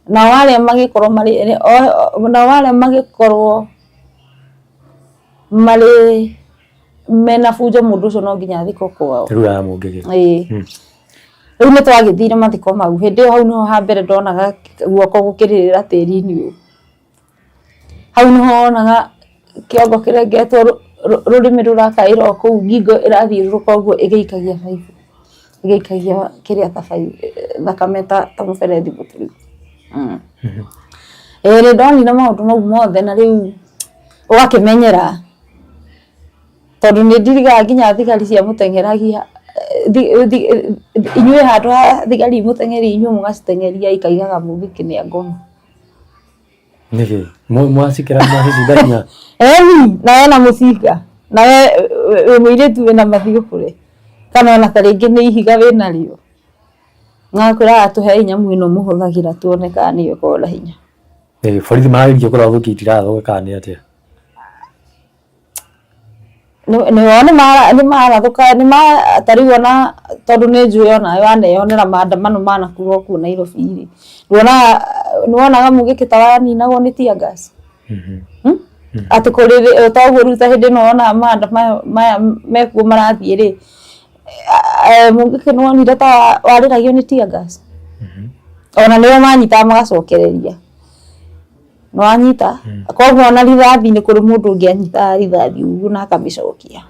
Nao arĩa magĩkorwo marĩ nao arĩa magĩkorwo marĩ mena bunjo mũndũ ũcio no nginya athikwo kwao. Rĩu aya mũngĩgĩ. Ĩĩ. Rĩu nĩ twagĩthire mathiko mau hĩndĩ ĩyo hau nĩho ha mbere ndonaga guoko gũkĩrĩrĩra tĩri-inĩ ũyũ. Hau nĩho wonaga kĩongo kĩrengetwo rũrĩmĩ rũrakaĩra o kũu ngingo ĩrathiũrũrũka ũguo ĩgĩikagia baibũ, ĩgĩikagia kĩrĩa ta baibũ thakame ta mũberethi mũtũrĩku. Ĩĩ nĩ ndonire maũndũ mau mothe na rĩu ũgakĩmenyera tondũ nĩ ndirikanaga nginya thigari ciamũteng'eragia inyuĩ handũ ha thigari imũteng'erie inyuĩ mũgaciteng'eria ikaigaga mũgĩkĩ nĩ ngoma. Nĩkĩ? Mwacikĩra mwacicinda hinya? Ĩni, na ena mũcinga, nawe wĩ mũirĩtu wĩna mathiũkũre, kana ona ta rĩngĩ nĩ ihiga wĩnarĩo, magakwĩra tũhei nyamũ ĩno mũhũthagĩra tuone kana nĩyo ĩkoragwo na hinya. Borithi marageria kũrathũkia itirathũka kana nĩ atĩa? Nĩo nĩmarathũka ta rĩu ona tondũ nĩ njũĩ onawe waneyonera maandamano manakorwo kuo Nairobi rĩ, nduonaga nĩwonaga mũgĩkĩ ta waninagwo nĩ tear gas? Atĩ kũrĩ toguo rĩu ta hĩndĩ ĩno wonaga maandamano maya mekuo marathiĩ rĩ, mũgĩkĩ nĩwonire ta warĩragio nĩ tear gas? Ona nĩo manyitaga magacokereria. Nĩwanyita? Koguo ona rithathi nĩ kũrĩ mũndũ ũngĩ anyitaga rithathi ũguo na akamĩcokia.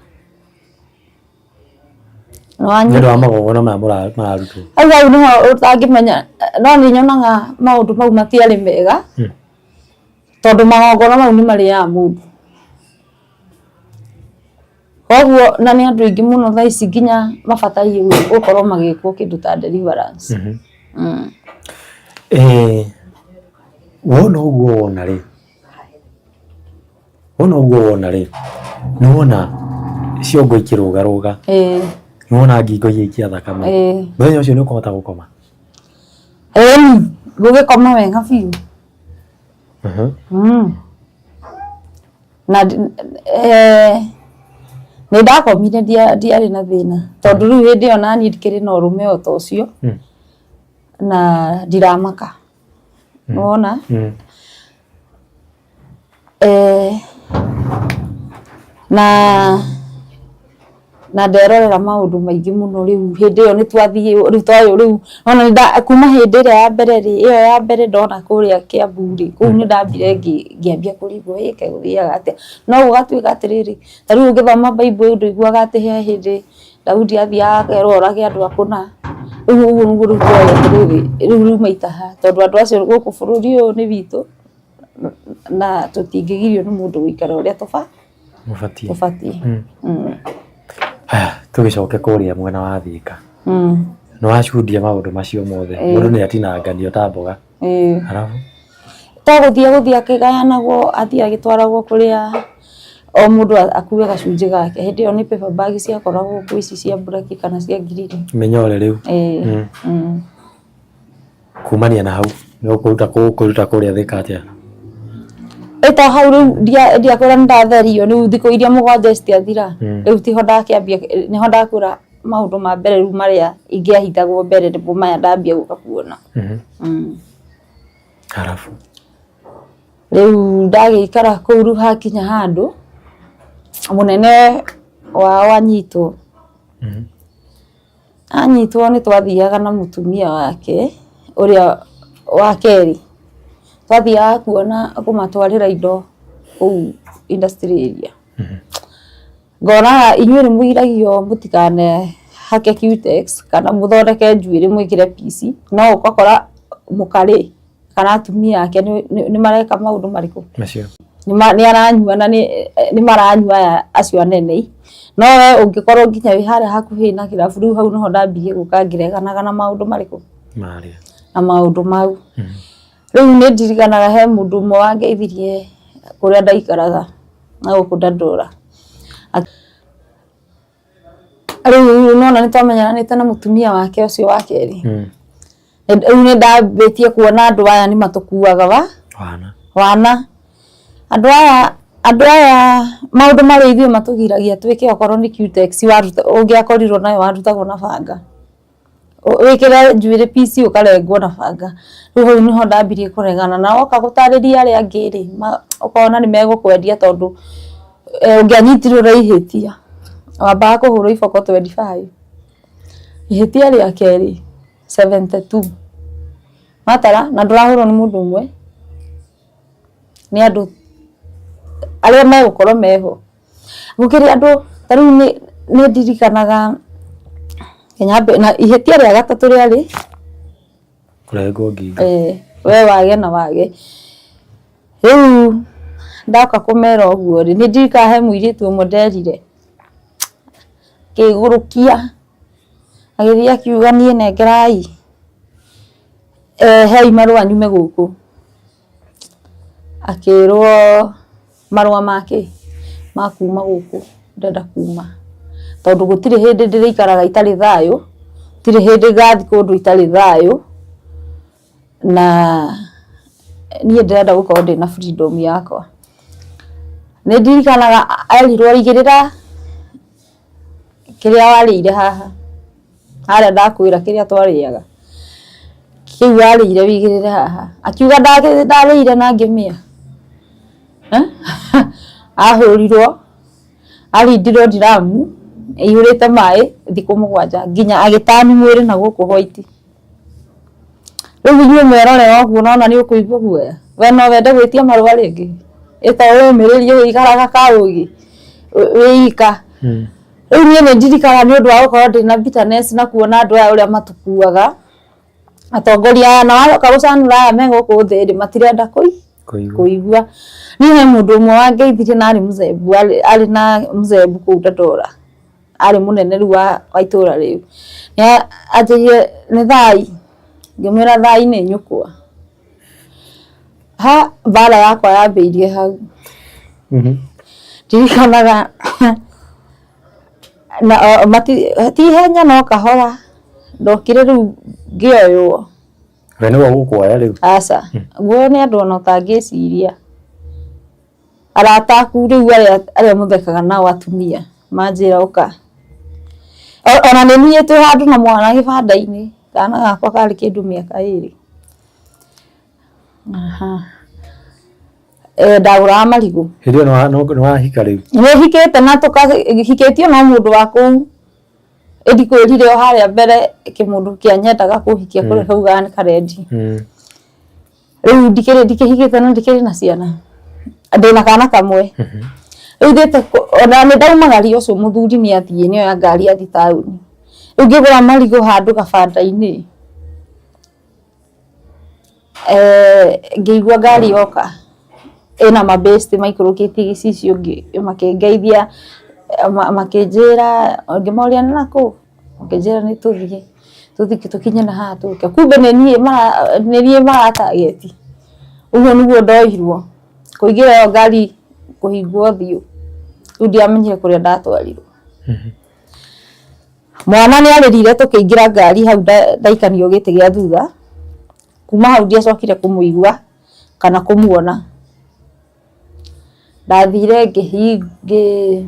Nĩwanyita? Nĩ ũndũ wa magongona maya mararutwo. Hau hau nĩho ũtangĩmenya, no nĩ nyonaga maũndũ mau matiarĩ mega, tondũ magongona mau nĩ marĩaga mũndũ. Koguo na nĩ andũ aingĩ mũno thaa ici nginya mabataire gũkorwo magĩkwo kĩndũ ta deliverance. Wona ũguo wona rĩ, wona ũguo wona rĩ, nĩ wona ciongo ikĩrũgarũga, nĩ wona ngingo igĩikia thakame, mũthenya ũcio nĩ ũkũhota gũkoma? Ĩni, ngũgĩkoma wega biũ. Na nĩ ndakomire ndiarĩ na thĩna, tondũ rĩu hĩndĩ ĩyo naniĩ ndikĩrĩ na ũrũme o ta ũcio, na ndiramaka. Nĩwona? Na na nderorera maũndũ maingĩ mũno rĩu hĩndĩ ĩyo nĩ twathiĩ rĩu ta ũyũ rĩu ona nĩ kuma hĩndĩ ĩrĩa ya mbere rĩ, ĩyo ya mbere ndona kũrĩa Kiambu rĩ, kũu nĩ ndambire ngĩambia kũrigwo ĩ kaĩ gũthiaga atĩa, no gũgatuĩka atĩrĩrĩ, ta rĩu ũngĩthoma Bible ndũiguaga atĩ he hĩndĩ Daudi athiaga akerwo orage andũ a kũna, rĩu ũguo nĩguo rĩu tũroĩ atĩrĩrĩ, rĩu riuma itaha, tondũ andũ acio gũkũ bũrũri ũyũ nĩ witũ, na tũtingĩgirio nĩ mũndũ gũikara ũrĩa Mũbatiĩ. tũbatiĩ. Haya, tũgĩcoke kũrĩa mwena wa Thika. Nĩ wacundia maũndũ macio mothe. Mũndũ nĩ atinanganio ta mboga. Arabu? To gũthiĩ gũthiĩ akĩgayanagwo, athiĩ agĩtwaragwo kũrĩa o mũndũ akue gacunjĩ gake. Hĩndĩ ĩyo nĩ paper bag ciakoragwo kuo ici cia mburaki kana cia ngirini. Mĩnyore rĩu. Ĩĩ. Kumania na hau nĩ ũkũruta kũruta kũrĩa Thika atĩa? Ĩ to hau rĩu ndiakwĩra nĩ ndatherio rĩu thikũ iria 7 citiathira. Rĩu tiho ndakĩambia, nĩho ndakwĩra maũndũ ma mbere rĩu marĩa ingĩahithagwo mbere nĩmo maya ndambia gũka kuona. Arabu? Rĩu ndagĩikara kũu rĩu hakinya handũ mũnene wao anyitwo. Anyitwo nĩ twathiaga na mũtumia wake ũrĩa wa kerĩ, twathiaga kuona kũmatwarĩra indo kũu industry area. Ngoraga inyuĩ nĩ mũgiragio mũtikane hake cutex kana mũthondeke njuĩrĩ mwĩkĩre pici, no ũgakora mũka rĩ kana atumia ake nĩ mareka maũndũ marĩkũ? Macio. Nĩ aranyua na nĩ maranyua aya acio anene, no we ũngĩkorwo nginya wĩ harĩa hakuhĩ na kĩrabu rĩu hau nĩho ndambirie gũka ngĩreganaga na maũndũ marĩkũ? Marĩa. Na maũndũ mau. Rĩu nĩ ndirikanaga he mũndũ ũmwe wangeithirie kũrĩa ndaikaraga na gũkũ Dandora. Rĩu nĩwona nĩ twamenyeranĩte na mũtumia wake ũcio wa kerĩ. Rĩu nĩ ndambĩtie kuona andũ aya nĩ matũkuaga wa Wana. Wana. Andũ aya maũndũ marĩa ithuĩ matũgiragia twĩke okorwo nĩ cutex waruta ũngĩakorirwo nayo warutagwo na banga. Wĩkĩre njuĩrĩ pici ũkarengwo na banga. Rĩu hau nĩho ndambirie kũregana na woka gũtarĩria arĩa angĩ rĩ, ũkona nĩ megũkwendia tondũ ũngĩanyitirwo na ihĩtia wambaga kũhũrwo iboko 25. Ihĩtia rĩa kerĩ 72. Watara na ndũrahũrwo nĩ mũndũ ũmwe, nĩ andũ arĩa megũkorwo meho. Gũkĩrĩ andũ ta rĩu nĩ ndirikanaga na ihĩtia rĩa gatatũ rĩarĩ Kũrengwo ngingo. We wage na wage. Rĩu ndoka kũmera ũguo rĩ, nĩ ndirikanaga he mũirĩtu ũmwe nderire, akĩgũrũkia agĩthiĩ akiuga niĩ nengerai, hei marũa nyume gũkũ. Akĩrwo marũa ma kĩ? Ma kuma gũkũ ndĩrenda kuma. Tondũ gũtirĩ hĩndĩ ndĩrĩikaraga itarĩ thayũ, gũtirĩ hĩndĩ ngathiĩ kũndũ itarĩ thayũ, na niĩ ndĩrenda gũkorwo ndĩna freedom yakwa. Nĩ ndirikanaga erirwo igĩrĩra kĩrĩa warĩire haha, harĩa ndakwĩra kĩrĩa twarĩaga, kĩu warĩire wĩigĩrĩre haha. Akiuga ndarĩire na ngĩmĩa. Ahũrirwo, arindirwo ndiramu ĩihũrĩte maĩ thikũ 7 nginya agĩtani mwĩrĩ na gũkũ white. Rĩu inyuĩ mwerorera ũguo nona nĩ ũkũigua guoya. We no wende gwĩtia marũa rĩngĩ? Ĩ to wĩyũmĩrĩrie ũgĩikaraga kaũgĩ wĩ ika. Rĩu niĩ nĩ ndirikanaga nĩ ũndũ wa gũkorwo ndĩna bitterness na kuona andũ aya ũrĩa matũkuaga, atongoria aya na wacoka gũcanũra aya me gũkũ thĩ rĩ, matirenda kũigua. Niĩ he mũndũ ũmwe wangeithirie na arĩ mũcembu, arĩ na mũcembu kũu Dandora, arĩ mũnene rĩu wa itũra rĩu. Nĩ anjĩrire nĩ thai, ngĩmwĩra thai nĩ nyũkwa. Ha mbara yakwa yambĩirie hau. Ndirikanaga na ti ihenya no kahora, ndokire rĩu ngĩoywo. We nĩwe ũgũkuoya rĩu? Aca, guoywo nĩ andũ ona ũtangĩciria. Arata aku rĩu arĩa mũthekaga nao atumia manjĩra ũka. Ona nĩ niĩ twĩ handũ na mwana gĩbanda-inĩ, kana gakwa karĩ kĩndũ mĩaka 2. Ndagũraga marigũ. Hĩndĩ ĩyo nĩ wahika rĩu? Nĩ hikĩte na tũkahikĩtio no mũndũ wa kũu. Ĩndikwĩrire o harĩa mbere kĩmũndũ kĩanyendaga kũhikia kũrĩa kaugaga nĩ karendi. Rĩu ndikĩhikĩte na ndikĩrĩ na ciana. Ndĩna kana kamwe. Rĩu thiĩte ona nĩ ndaumagaria ũcio mũthuri nĩ athiĩ nĩ oya ngari athiĩ taũni. Rĩu ngĩgũra marigũ handũ gabanda-inĩ, ngĩigua ngari yoka ĩna mabĩsti maikũrũkĩtie gĩcicio makĩngeithia makĩnjĩra, ngĩmoria nĩ nakũ? Makĩnjĩra nĩ tũthiĩ. Tũthiĩ tũkinye na haha tũke. Kumbe nĩ niĩ mara nĩ niĩ maratageti. Ũguo nĩguo ndoirwo. Kũingĩra ĩyo ngari kũhingwo ũthiũ. Rĩu ndiamenyire kũrĩa ndatwarirwo. Mwana nĩ arĩrire tũkĩingĩra ngari hau ndaikanio gĩtĩ gĩa thutha. Kuma hau ndiacokire kũmũigua kana kũmuona. Ndathire ngĩ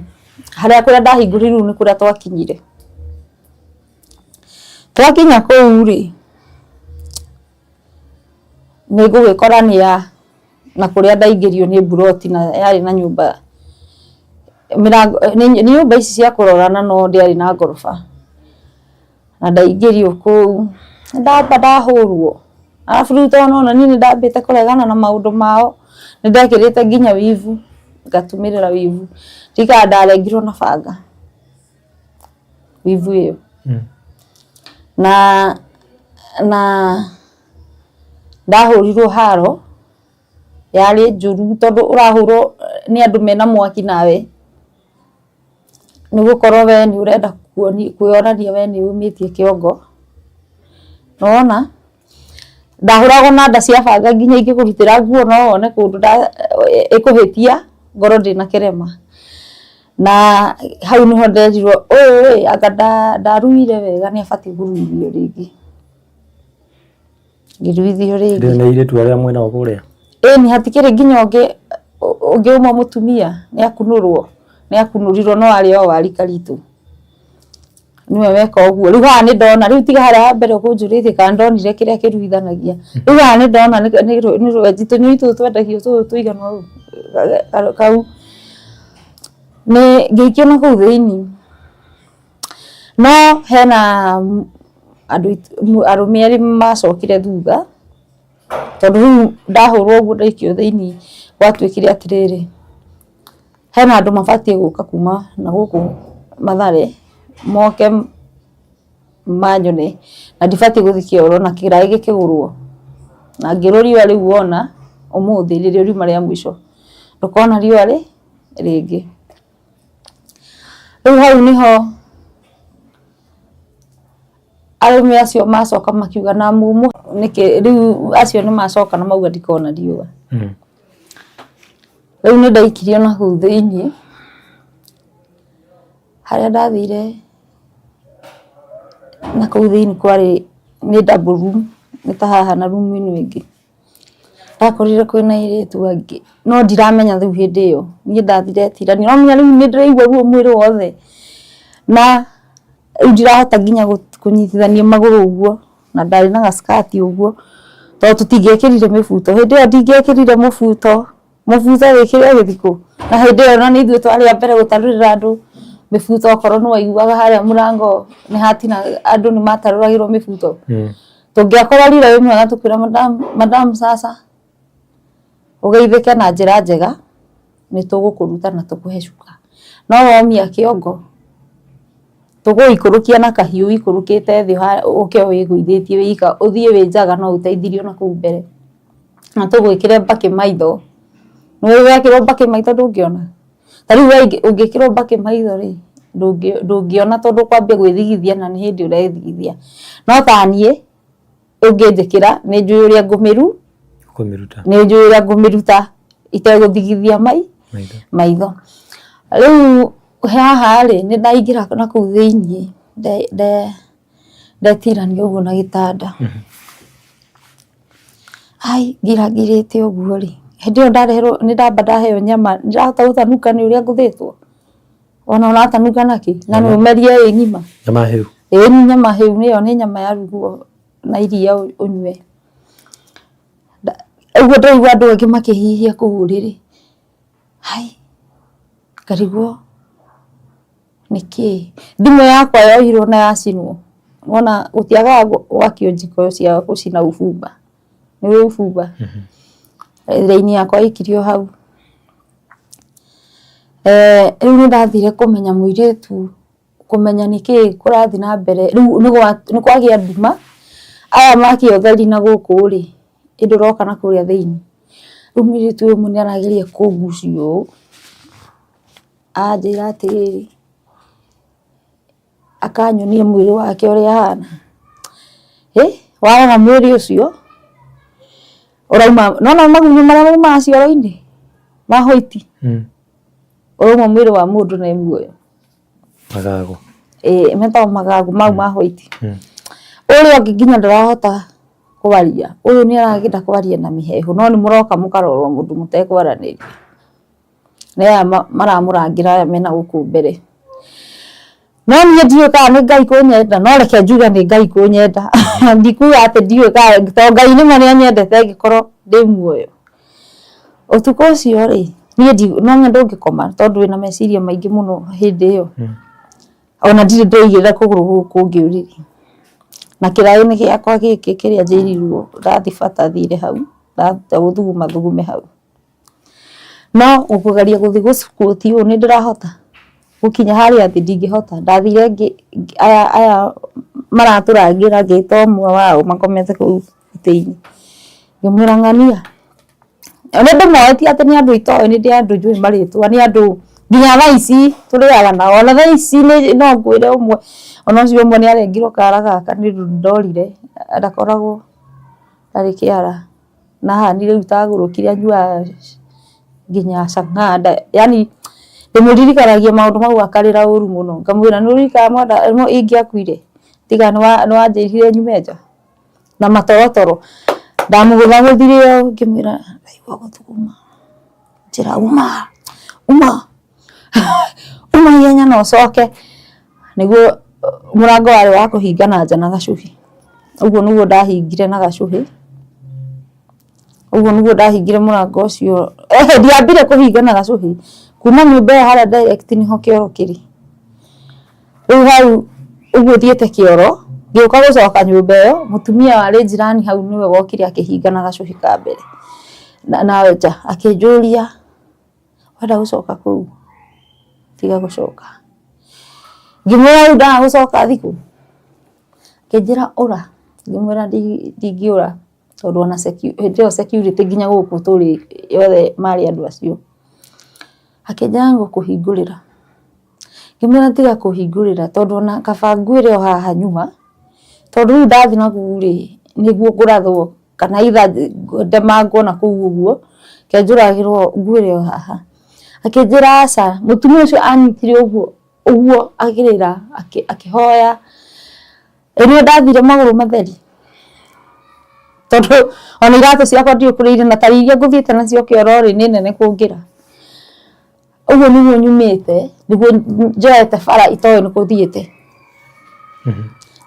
harĩa kũrĩa ndahingũrĩirwo nĩ kũrĩa twakinyire. Twakinya kũu rĩ, nĩ ngũgĩkora nĩ ya na kũrĩa ndaingĩrio nĩ mburoti na yarĩ na nyũmba mĩrango nĩ nyũmba ici cia kũrorana no ndĩarĩ na ngoroba. Na ndaingĩrio kũu ndamba ndahũrwo arabu rĩu tondũ nĩwona niĩ nĩndambĩte kũregana na maũndũ mao nĩndekĩrĩte nginya wivu ngatumĩrĩra wivu ndikana ndarengirwo na banga wivu ĩyo na na ndahũrirwo haro yarĩ njũru tondũ ũrahũrwo nĩ andũ mena mwaki nawe nĩ gũkorwo we nĩ ũrenda kwĩyonania we nĩ ũmĩtie kĩongo. Nĩwona? Ndahũragwo na nda cia banga nginya ingĩkũrutĩra nguo no wone kũndũ ĩkũhĩtia ngorwo ndĩna kĩrema. Na hau nĩho nderirwo ũyũ ĩ anga ndaruire wega nĩ abatiĩ kũruithio rĩngĩ. Ngĩruithio rĩngĩ. Rĩu nĩ airĩtu arĩa mwĩnao kũrĩa? Ĩni hatikĩrĩ nginya ũngĩ ũngĩ ũmwe mũtumia nĩ akunũrwo nĩ akunũrirwo no arĩ o wa rika ritũ. Nĩwe weka ũguo. Rĩu haha nĩ ndona rĩu tiga harĩa ha mbere ũkũnjũrĩtie kana ndonire kĩrĩa kĩruithanagia. Rĩu haha nĩ ndona nĩ rwenji tũnyũi tũtũ twendagio tũtũ tũigana ũũ kau. Nĩ ngĩikio na kũu thĩiniĩ. No hena andũ arũme erĩ macokire thutha tondũ rĩu ndahũrwo ũguo ndaikio thĩiniĩ gwatuĩkire atĩrĩrĩ, hena andũ mabatiĩ gũka kuma na gũkũ Mathare moke manyone na ndibatiĩ gũthiĩ kĩoro na kĩraĩ gĩkĩgũrwo. Na ngĩrwo riũa rĩu wona ũmũthĩ nĩrĩo riuma rĩa mũico ndũkona riũa rĩngĩ. Rĩu hau nĩho arũme acio macoka makiuga na mumu nĩkĩ rĩu acio nĩ macoka na mauga ndikona riũa. Rĩu nĩ ndaikirio na kũu thĩiniĩ harĩa ndathire na kũu thĩiniĩ kwarĩ nĩ double room nĩ ta haha na room ĩno ĩngĩ. Ndakorire kwĩna airĩtu angĩ no ndiramenya rĩu hĩndĩ ĩyo niĩ ndathire tirania no menya rĩu nĩ ndĩraigua ruo mwĩrĩ wothe na rĩu ndirahota nginya kũnyitithania magũrũ ũguo na ndarĩ na gaskati ũguo tondũ tũtingĩekĩrire mĩbuto hĩndĩ ĩyo ndingĩekĩrire mũbuto, mũbuto wĩkĩre ũgĩthiĩ kũ? Na hĩndĩ ĩyo ona nĩ ithuĩ twarĩ a mbere gũtarũrĩra andũ mĩbuto okorwo nĩ waiguaga harĩa mũrango nĩ hatina andũ nĩ matarũragĩrwo mĩbuto. Tũngĩakororire wĩ mwega tũkwĩra madam, madam sasa ũgeithĩke na njĩra njega nĩ tũgũkũruta na tũkũhe cuka. No womia kĩongo tũgũikũrũkia na kahiũ ũikũrũkĩte thĩ ũke wĩgũithĩtie wĩ ika ũthiĩ wĩ njaga no ũteithirio na kũu mbere. Na tũgwĩkĩre mbakĩ maitho. Nĩũĩ wekĩrwo mbakĩ maitho ndũngĩona? Ta rĩu we ũngĩkĩrwo mbakĩ maitho rĩ, ndũngĩona tondũ ũkwambia gwĩthigithia na nĩ hĩndĩ ũrethigithia. No ta niĩ ũngĩnjĩkĩra nĩ njũĩ ũrĩa Kũmĩruta. nĩ njũĩ ũrĩa ngũmĩruta itegũthigithia maitho. Rĩu haha rĩ, nĩ ndaingĩra na kũu thĩiniĩ ndetirania ũguo na gĩtanda. Ai ngirangirĩte ũguo rĩ, hĩndĩ ĩyo ndareherwo nĩ ndamba ndaheo nyama ndirahota gũtanuka nĩ ũrĩa ngũthĩtwo. Ona ũratanuka nakĩ? Na nĩ ũmerie ĩ ng'ima. Nyama hĩu. Ĩĩ nĩ nyama hĩu ĩyo nĩ nyama yarugwo na iria ũnyue. Ũguo ndĩraigua andũ angĩ makĩhihia kũu ũrĩrĩ. Hai, ngarigwo nĩkĩĩ. Thimũ yakwa yoirwo na yacinwo. Wona gũtiagaga gwakio njiko cia gũcina ũbumba. Nĩũĩ ũbumba? Raini yakwa ĩikirio hau. Rĩu nĩ ndathire kũmenya mũirĩtu, kũmenya nĩkĩĩ kũrathiĩ na mbere. Rĩu nĩ kwagĩa nduma, aya makia ũtheri na gũkũ rĩ, ĩ ndũroka na kũrĩa thĩiniĩ. Rĩu mũirĩtu ũyũ ũmwe nĩ arageria kũngucia ũũ, anjĩra atĩrĩrĩ, akanyonia mwĩrĩ wake ũrĩa ahana. Warora mwĩrĩ ũcio ũrauma, nona magunyũ marĩa maumaga cioro-inĩ ma white, ũrauma mwĩrĩ wa mũndũ na e muoyo. Magago. Ĩĩ, metagwo magago mau ma white. Ũrĩa ũngĩ nginya ndarahota kwaria, ũyũ nĩ aragenda kwaria na mĩheehũ, no nĩ mũroka mũkarorwo mũndũ mũtekwaranĩria. Nĩ aya maramũrangĩra aya mena gũkũ mbere. No niĩ ndiũĩ kana nĩ Ngai kũnyenda, no reke njuge nĩ Ngai kũnyenda. Ndikuga atĩ ndiũĩ kana, tondũ Ngai nĩma nĩ anyendete ngĩkorwo ndĩ muoyo. Ũtukũ ũcio rĩ, niĩ no nginya ndũngĩkoma tondũ wĩna meciria maingĩ mũno hĩndĩ ĩyo. Ona ndirĩ ndeigĩrĩra kũgũrũ gũkũ kũngĩ ũrĩrĩ. Na kĩraĩ-inĩ gĩakwa gĩkĩ kĩrĩa njĩrirwo ndathiĩ bata thire hau, ndatua gũthuguma thugume hau. No kũgeria gũthiĩ gũ squat ũũ nĩ ndĩrahota gũkinya harĩa thĩ ndingĩhota. Ndathire aya aya maratũrangĩra ngĩta ũmwe wao makomete kũu itĩ-inĩ, ngĩmwĩra ng'ania, nĩ ndĩmoĩ ti atĩ nĩ andũ itoĩ nĩ andũ njũĩ marĩtwa, nĩ andũ nginya thaa ici tũrĩaga nao, ona thaa ici no ngwĩre ũmwe, ona ũcio ũmwe nĩ arengirwo kara gaka nĩ ũndũ ndorire ndakoragwo ndarĩ kĩara. Na haha nĩ rĩu itagũrũkire anyuaga nginya chang'aa yaani ndĩmũririkanagia maũndũ mau akarĩra ũru mũno, ngamwĩra nĩ ũririkanaga mwenda ingĩakuire tiga nĩ wanjĩrire nyume nja na matorotoro, ndamũgũthagũthire ũũ ngĩmwĩra ndaigua gũthuguma, njĩra uma uma uma ihenya na ũcoke, nĩguo mũrango warĩ wa kũhinga na nja na gacuhi. Ũguo nĩguo ndahingire na gacuhi, ũguo nĩguo ndahingire mũrango ũcio, ndiambire kũhinga na gacuhi, kuma nyũmba ĩyo harĩa direct nĩho kĩoro kĩrĩ. Rĩu hau ũguo thiĩte kĩoro, ngĩũka gũcoka nyũmba ĩyo, mũtumia warĩ njirani hau nĩwe wokire akĩhinga na gacuhi ka mbere na nja, akĩnjũria wenda gũcoka kũu? Tiga gũcoka. Ngĩmwĩra rĩu ndaga gũcoka thikũ? Akĩnjĩra ũra, ngĩmwĩra ndingĩũra tondũ ona hĩndĩ ĩyo security nginya gũkũ tũrĩ yothe marĩ andũ acio. Akĩnjĩra nĩngũkũhingũrĩra, ngĩmwĩra tiga kũhingũrĩra tondũ ona kaba nguĩre o haha nyuma, tondũ rĩu ndathiĩ nakũu rĩ, nĩguo ngũrathwo kana either ndemangwo nakũu ũguo, reke njũragĩrwo nguĩre o haha. Akĩnjĩra aca, mũtumia ũcio anyitire ũguo ũguo akĩrĩra akĩhoya, ĩ nĩwe ndathire magũrũ matheri, tondũ ona iratũ ciakwa ndiũĩ kũrĩa irĩ na ta iria ngũthiĩte nacio kĩoro rĩ nĩ nene kũngĩra. Ũguo nĩguo nyumĩte, nĩguo njoete bara itoĩ nĩ kũ thiĩte.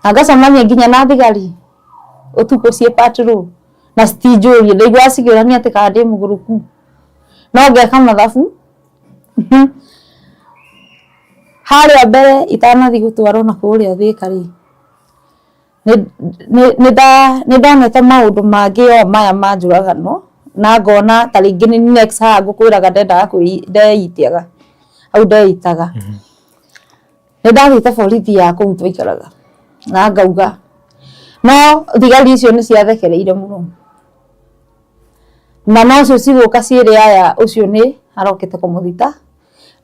Na ngacemania nginya na thigari ũtukũ ciĩ patrol na citinjũrie, ndaiguaga cikĩũrania atĩ kana ndĩ mũgũrũku, no ngeka mathabu. Harĩa mbere itanathiĩ gũtwarwo na kũrĩa Thĩka rĩ, nĩ ndonete maũndũ mangĩ o maya ma njũragano na ngona ta rĩngĩ nĩ next haha ngũkwĩraga ndendaga ndeitĩaga, hau ndeitaga. Nĩ ndathiĩte borithi ya kũu twaikaraga na ngauga, no thigari icio nĩ ciathekereire mũno. Na nocio cigũka ciĩre aya ũcio nĩ arokĩte kũmũthita,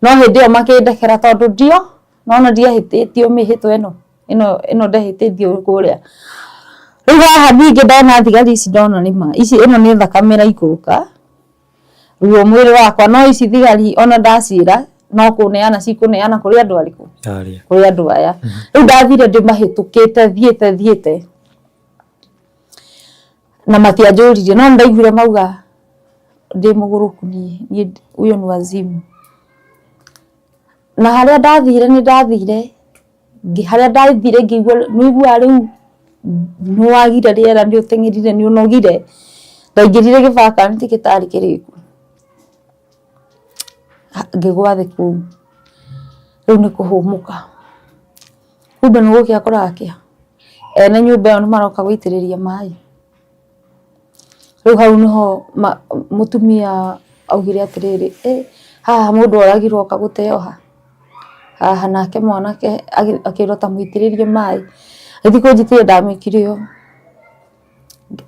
no hĩndĩ ĩyo makĩndekera tondũ ndio nona ndiahĩtĩtio mĩhĩtwa ĩno ĩno ĩno ndahĩtĩtio kũrĩa. Rĩu haha ningĩ ndona thigari ici ndona nĩma ici ĩno nĩ thakame ĩraikũrũka ruo mwĩrĩ wakwa, no ici thigari ona ndaciĩra no kũneana cikũneana kũrĩ andũ arĩkũ? Kũrĩ andũ aya. Rĩu ndathire ndĩmahĩtũkĩte thiĩte thiĩte. Na matianjũririe no nĩndaiguire mauga ndĩ mũgũrũku niĩ, niĩ huyo ni wazimu. Na harĩa ndathire nĩ ndathire, harĩa ndathire ngĩigua nĩ ũiguaga rĩu nĩ wagire rĩera nĩ ũteng'erire nĩ ũnogire, ndaingĩrire gĩ vacant gĩtarĩ kĩrĩku, ngĩgwa thĩ kũu, rĩu nĩ kũhũmũka. Kumbe nĩ gũkĩa kũrakĩa, ene nyũmba ĩyo nĩ maroka gũitĩrĩria maĩ. Rĩu hau nĩho mũtumia augire atĩrĩrĩ, ĩ haha mũndũ oragirwo oka gũteo ha? Haha nake mwanake akĩrwo ta mũitĩrĩrie maĩ. Agĩthiĩ kũnjitĩrĩria ndamwĩkire ũũ,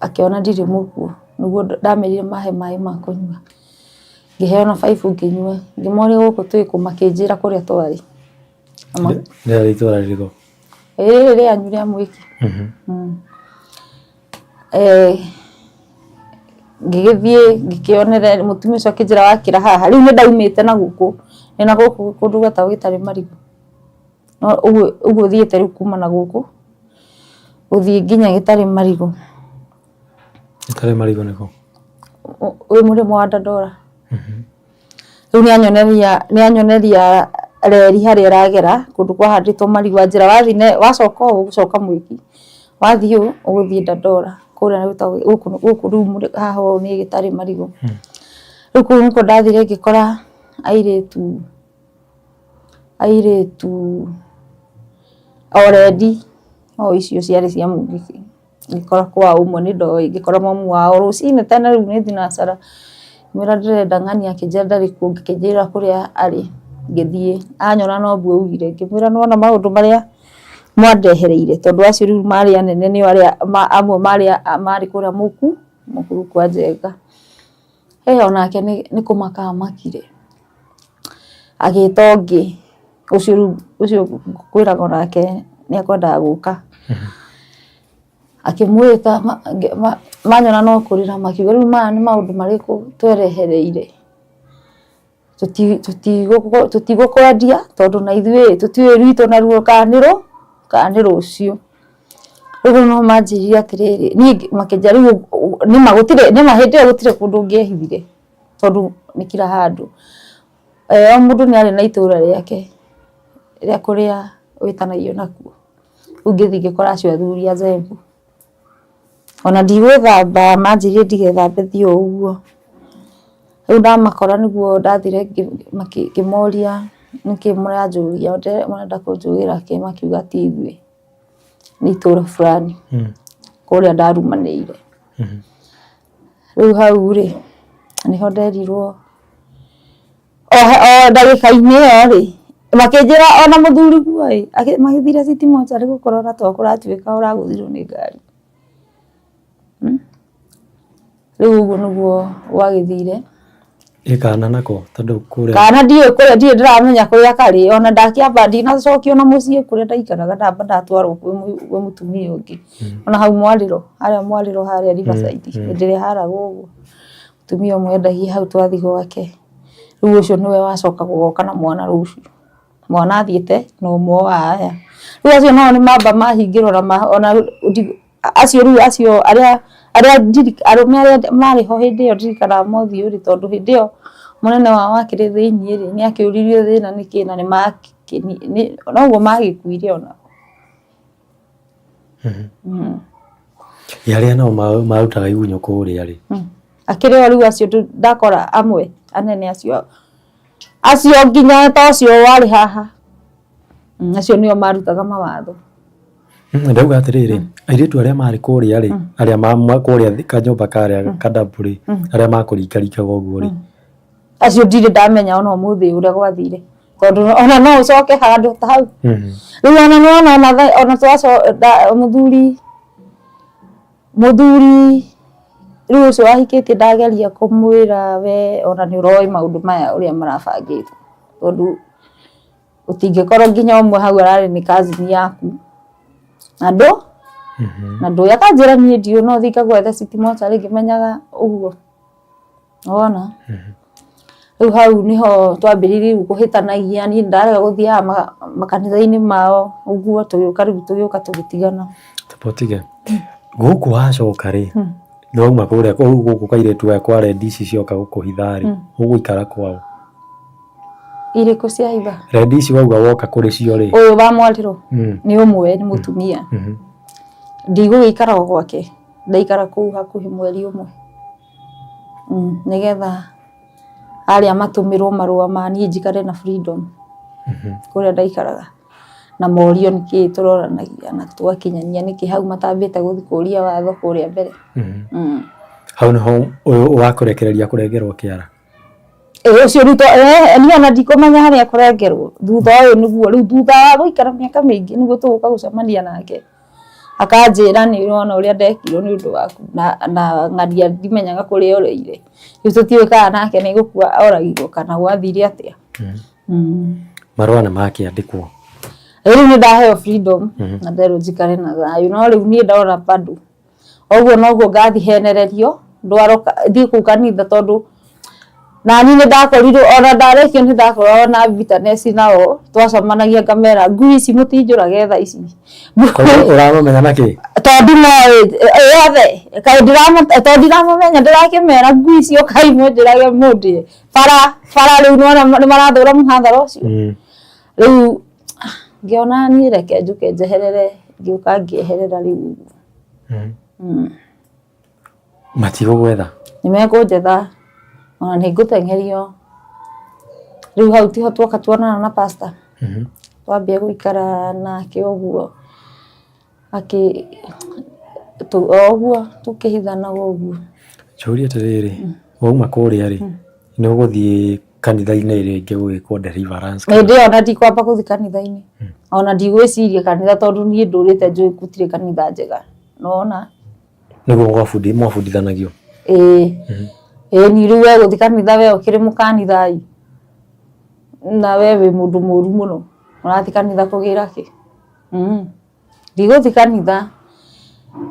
akĩona ndirĩ mũkuũ, nĩguo ndamerire mahe maĩ ma kũnyua. Ngĩheo na baibũ ngĩnyua, ngĩmoria gũkũ twĩ kũ makĩnjĩra kũrĩa twarĩ. Rĩarĩ itũra rĩrĩkũ? Rĩrĩ rĩanyu rĩa Mwĩki. Eh, ngĩgĩthiĩ ngĩkĩonere mũtumia ũcio akĩnjĩra wakĩra haha rĩu nĩ ndaumĩte na gũkũ nĩ na gũkũ kũndũ gwetagwo gĩtarĩ marigũ no ũguo ũguo thiĩte rĩu kuma na gũkũ gũthiĩ nginya gĩtarĩ marigũ. Gĩtarĩ marigũ nĩkũ? Wĩ mũrĩmo wa Dandora. Rĩu nĩ anyoneria nĩ anyoneria reri harĩa ĩragera kũndũ kwahandĩtwo marigũ anjĩra wathiĩ wacoka ũũ ũgũcoka Mwiki, wathiĩ ũũ ũgũthiĩ Dandora kũrĩa gwĩtagwo gũkũ gũkũ rĩu haha ũũ nĩ gĩtarĩ marigũ. Rĩu kũu nĩkuo ndathire ngĩkora airĩtu airĩtu already o icio ciarĩ cia mũngĩkĩ. Ngĩkora kwa ũmwe nĩ ndoĩ, ngĩkora mamu wao rũcinĩ tene rĩu nĩ thinacara, ngĩmwĩra ndĩrenda ng'ania akĩnjĩra ndarĩ kuo, ngĩkĩnjĩra kũrĩa arĩ, ngĩthiĩ, anyona noguo augire, ngĩmwĩra nĩ wona maũndũ marĩa mwandehereire, tondũ acio rĩu marĩ anene nĩo arĩa amwe marĩ marĩ kũrĩa mũkuru kwa Njenga. Ĩ onake nĩ kũmaka amakire, agĩta ũngĩ, ũcio rĩu ũcio ngũkwĩraga onake nĩ ekwendaga gũka, akĩmwĩta manyona no kũrĩra makiuga rĩu maya nĩ maũndũ marĩkũ twerehereire. Tũtigũkwendia tondũ na ithuĩ tũtiũĩ rwitũ naruo kana nĩ rũ kana nĩ rũciũ. Rĩu no manjĩrire atĩrĩrĩ, niĩ makĩnjĩra rĩu nĩma gũtirĩ nĩma hĩndĩ ĩyo gũtirĩ kũndũ ũngĩehithire tondũ nĩ kila handũ. O mũndũ nĩ arĩ na itũra rĩake rĩa kũrĩa wĩtanagio nakuo. Rĩu ngĩthiĩ ngĩkora acio athuri a Zenbu. Ona ndigwĩthamba manjĩrire ndigethambe thiĩ o ũguo. Rĩu ndamakora nĩguo ndathire ngĩmoria nĩkĩ mũranjũria mũrenda kũnjũrĩra kĩ makiuga ti ithuĩ nĩ itũra fulani kũrĩa ndarumanĩire. Rĩu hau rĩ nĩho nderirwo O ndagĩka-inĩ ĩyo rĩ, makĩnjĩra ona mũthuriguo ĩ, magĩthire city mortuary gũkũrora to kũratuĩka ũragũthirwo nĩ ngari. Rĩu ũguo nĩguo gwagĩthire. Ĩ kana nako tondũ kũrĩa. Kana ndiũĩ kũrĩa ndirĩ ndĩramenya kũrĩa karĩ ona ndakĩamba ndinacokio na mũciĩ kũrĩa ndaikaraga ndamba ndatwarwo kwĩ mũtumia ũngĩ. Ona hau mwarĩro harĩa mwarĩro harĩa Riverside hĩndĩ ĩrĩa haragwo ũguo. Mũtumia ũmwe endagia hau twathiĩ gwake. Rĩu ũcio nĩwe wacoka gũgoka na mwana rũciũ. Mwana athiĩte na ũmwe wa aya. Rĩu acio nao nĩ mamba mahingĩrwo ona acio rĩu acio arĩa arĩa arũme arĩa marĩ ho hĩndĩ ĩyo ndirikanaga mothiũ rĩ, tondũ hĩndĩ ĩyo mũnene wao akĩrĩ thĩiniĩ rĩ, nĩ akĩũririo thĩna nĩkĩ na noguo magĩkuire onao. Ĩ arĩa nao marutaga igunyũ kũrĩa rĩ? Akĩrĩ o rĩu acio ndakora amwe anene acio acio nginya ta ũcio warĩ haha acio nĩo marutaga mawatho. Ndauga atĩrĩrĩ, airĩtu arĩa marĩ kũrĩa rĩ, arĩa kũrĩa kanyũmba karĩa kadabu rĩ, arĩa makũringaringaga ũguo rĩ? Acio ndirĩ ndamenya ona ũmũthĩ ũrĩa gwathire. Tondũ ona no ũcoke handũ ta hau. Rĩu ona nĩwona ona ona twaco mũthuri mũthuri rĩu ũcio wahikĩtie ndageria kũmwĩra we ona nĩ ũroĩ maũndũ maya ũrĩa marabangĩte. Tondũ ũtingĩkorwo nginya ũmwe hau ararĩ nĩ cousin yaku na ndũ na ndũĩ akanjĩra niĩ ndiũĩ no thiĩ ngagwethe city mocarĩ ngĩmenyaga ũguo. Wona? Rĩu hau nĩho twambĩrĩirie rĩu kũhĩtanagia, niĩ ndarega gũthiaga makanitha-inĩ mao ũguo, tũgĩũka rĩu tũgĩũka tũgĩtigana. Tamba ũtige. Gũkũ wacoka rĩ, nĩ wauma kũrĩa kũu gũkũ kairĩtu gaya kwa rendi ici cioka gũkũhitha rĩ, ũgũikara kwaũ? Irĩkũ cia hitha? Rendi ici wauga woka kũrĩ cio rĩ. Ũyũ wa mwarĩro nĩ ũmwe nĩ mũtumia. Ndigũgĩikara o gwake, ndaikara kũu hakuhĩ mweri ũmwe. Nĩgetha arĩa matũmĩrwo marũa ma niĩ njikare na freedom kũrĩa ndaikaraga na morio nĩkĩĩ tũroranagia na twakinyania nĩkĩ hau matambĩte gũthiĩ kũria watho kũrĩa mbere. Hau nĩho ũyũ wakũrekereria kũrengerwo kĩara? Ĩĩ ũcio rĩu niĩ ona ndikũmenya harĩa kũrengerwo thutha ũyũ nĩguo rĩu thutha wa gũikara mĩaka mĩingĩ nĩguo tũgũka gũcemania nake. Akanjĩra nĩ ũrona ũrĩa ndekirwo nĩ ũndũ waku na na ng'ania ndimenyaga kũrĩa oreire. Rĩu tũtiũĩ kana nake nĩ gũkua oragirwo kana gwathire atĩa. Marũa nĩ makĩandĩkwo? Rĩu nĩ ndaheo freedom na nderwo njikare na thayũ no rĩu niĩ ndona bado Ũguo noguo ngathi henererio ndwarwo thiĩ kũu kanitha tondũ nani nĩ ndakorirwo ona ndarĩkio nĩ ndakoragwo na bitterness nao, twacemanagia ngamera ngui ici mũtinjũrage thaa ici. Koguo ũramamenya na kĩ? Tondũ moĩ yothe kaĩ tondũ ndiramamenya ndĩrakĩmera ngui icio kai mũnjũrage mũndĩe bara bara rĩu nĩwona nĩ marathũra mũhathara ũcio. Rĩu ngĩona niĩ reke njũke njeherere, ngĩũka ngĩeherera rĩu ũguo. Matigũgwetha? Nĩ mekũnjetha ona nĩ ngũteng'erio. Rĩu hau tiho tuoka tuonana na pastor. Twambia gũikara nake ũguo akĩ o ũguo tũkĩhithanaga ũguo. Njũrie atĩrĩrĩ, wauma kũrĩa rĩ, nĩ ũgũthiĩ kanitha-inĩ rĩngĩ gũgĩkwo deliverance? Hĩndĩ ĩyo ona ndikwamba gũthiĩ kanitha-inĩ, ona ndigwĩciria kanitha tondũ niĩ ndũrĩte njũĩ gũtirĩ kanitha njega, nĩwona? Nĩguo mwabundithanagio? Ĩĩ, ĩĩ niĩ rĩu we gũthiĩ kanitha we ũkĩrĩ mũkanitha ĩ, na we wĩ mũndũ mũru mũno, ũrathiĩ kanitha kũgĩra kĩ? Ndigũthiĩ kanitha,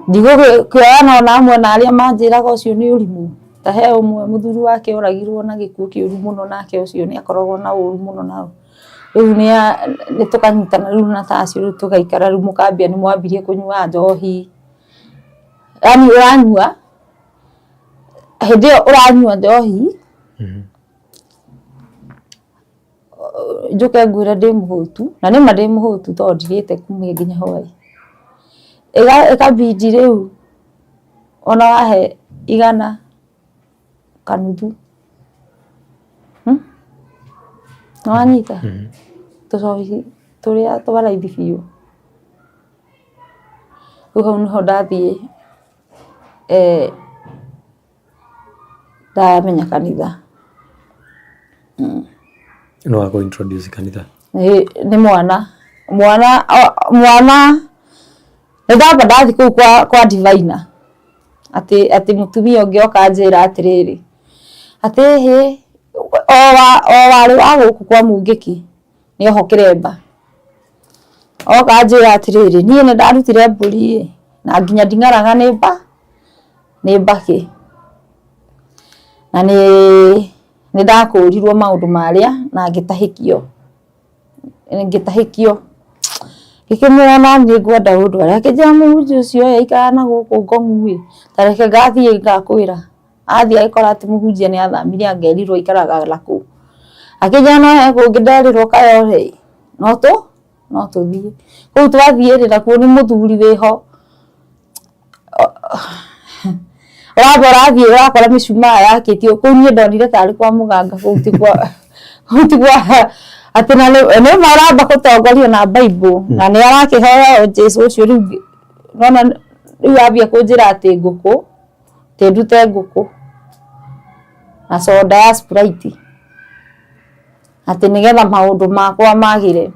ndigũkĩoyana ona amwe na arĩa manjĩraga ũcio nĩ ũrimũ, ta he ũmwe mũthuri wake oragirwo na gĩkuũ kĩũru mũno nake ũcio nĩ akoragwo na ũru mũno nao, rĩu nĩ tũkanyitana rĩu na ta acio rĩu tũgaikara rĩu mũkambia nĩ mwambirie kũnyua njohi, yaani ũranyua, hĩndĩ ĩyo ũranyua njohi, njũke ngwĩre ndĩ mũhũtu, na nĩma ndĩ mũhũtu tondũ ndirĩte kumia nginya hwaĩ. Ĩkabidi rĩu ona wahe igana kanuthu, nĩwanyita? Tũcohi tũrĩa twa raithi biũ. Rĩu hau nĩho ndathiĩ ndamenya kanitha. Nũ wakũ introduce kanitha? Nĩ mwana, mwana mwana nĩ ndamba ndathiĩ kũu kwa diviner atĩ atĩ mũtumia ũngĩ oka anjĩra atĩrĩrĩ, atĩ hĩ o warĩ wa gũkũ kwa Mũngĩki nĩ oho kĩremba, oka anjĩra atĩrĩrĩ, niĩ nĩ ndarutire mbũri ĩ na nginya nding'araga nĩ nĩ mbakĩ, na nĩ ndakũrirwo maũndũ marĩa na ngĩtahĩkio, ngĩtahĩkio, ngĩkĩmwĩra naniĩ ngwenda ũndware, akĩnjĩra mũhunjia ũcio ĩ aikaraga na gũkũ Ngong'u ĩ, ta reke ngathiĩ ngakwĩra, athiĩ agĩkora atĩ mũhunjia nĩ athamire anga erirwo aikaraga nakũu, akĩnjĩra no he kũngĩ nderirwo Kayole ĩ, no tũthiĩ, kũu twathiĩ rĩ nakuo nĩ mũthuri wĩho, ũramba ũrathiĩ ũrakora mĩcumaa yakĩtio kũu niĩ ndonire tarĩ kwa mũganga kũu ti kwa kũu ti kwa atĩ na nĩ ma ũramba gũtongorio na Bible na nĩ arakĩhoya o Jesũ ũcio rĩu nona rĩu ambia kũnjĩra atĩ ngũkũ atĩ ndute ngũkũ na soda ya Sprite atĩ nĩgetha maũndũ makwa magĩre.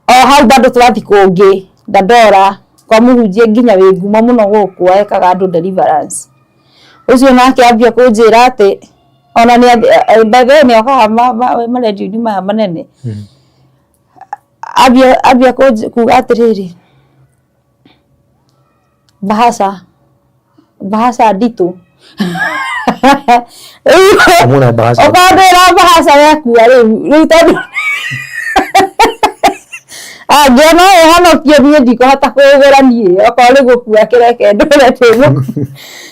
O hau bado twathi kũngĩ Dandora kwa mũhunjia nginya wĩ ngumo mũno gũkũ ekaga andũ deliverance. Ũcio nake ambia kũnjĩra atĩ ona nĩ by the way nĩ okaga marendio-inĩ maya manene. Ambia kuga atĩrĩrĩ, bahasha bahasha nditũ. Ũmũna bahasha. Ũkambĩra bahasha yakua rĩu rĩu tondũ angĩona ũhonokio niĩ ndikũhota kũũgũra niĩ okorwo nĩ gũkua kĩreke ndũre ndĩ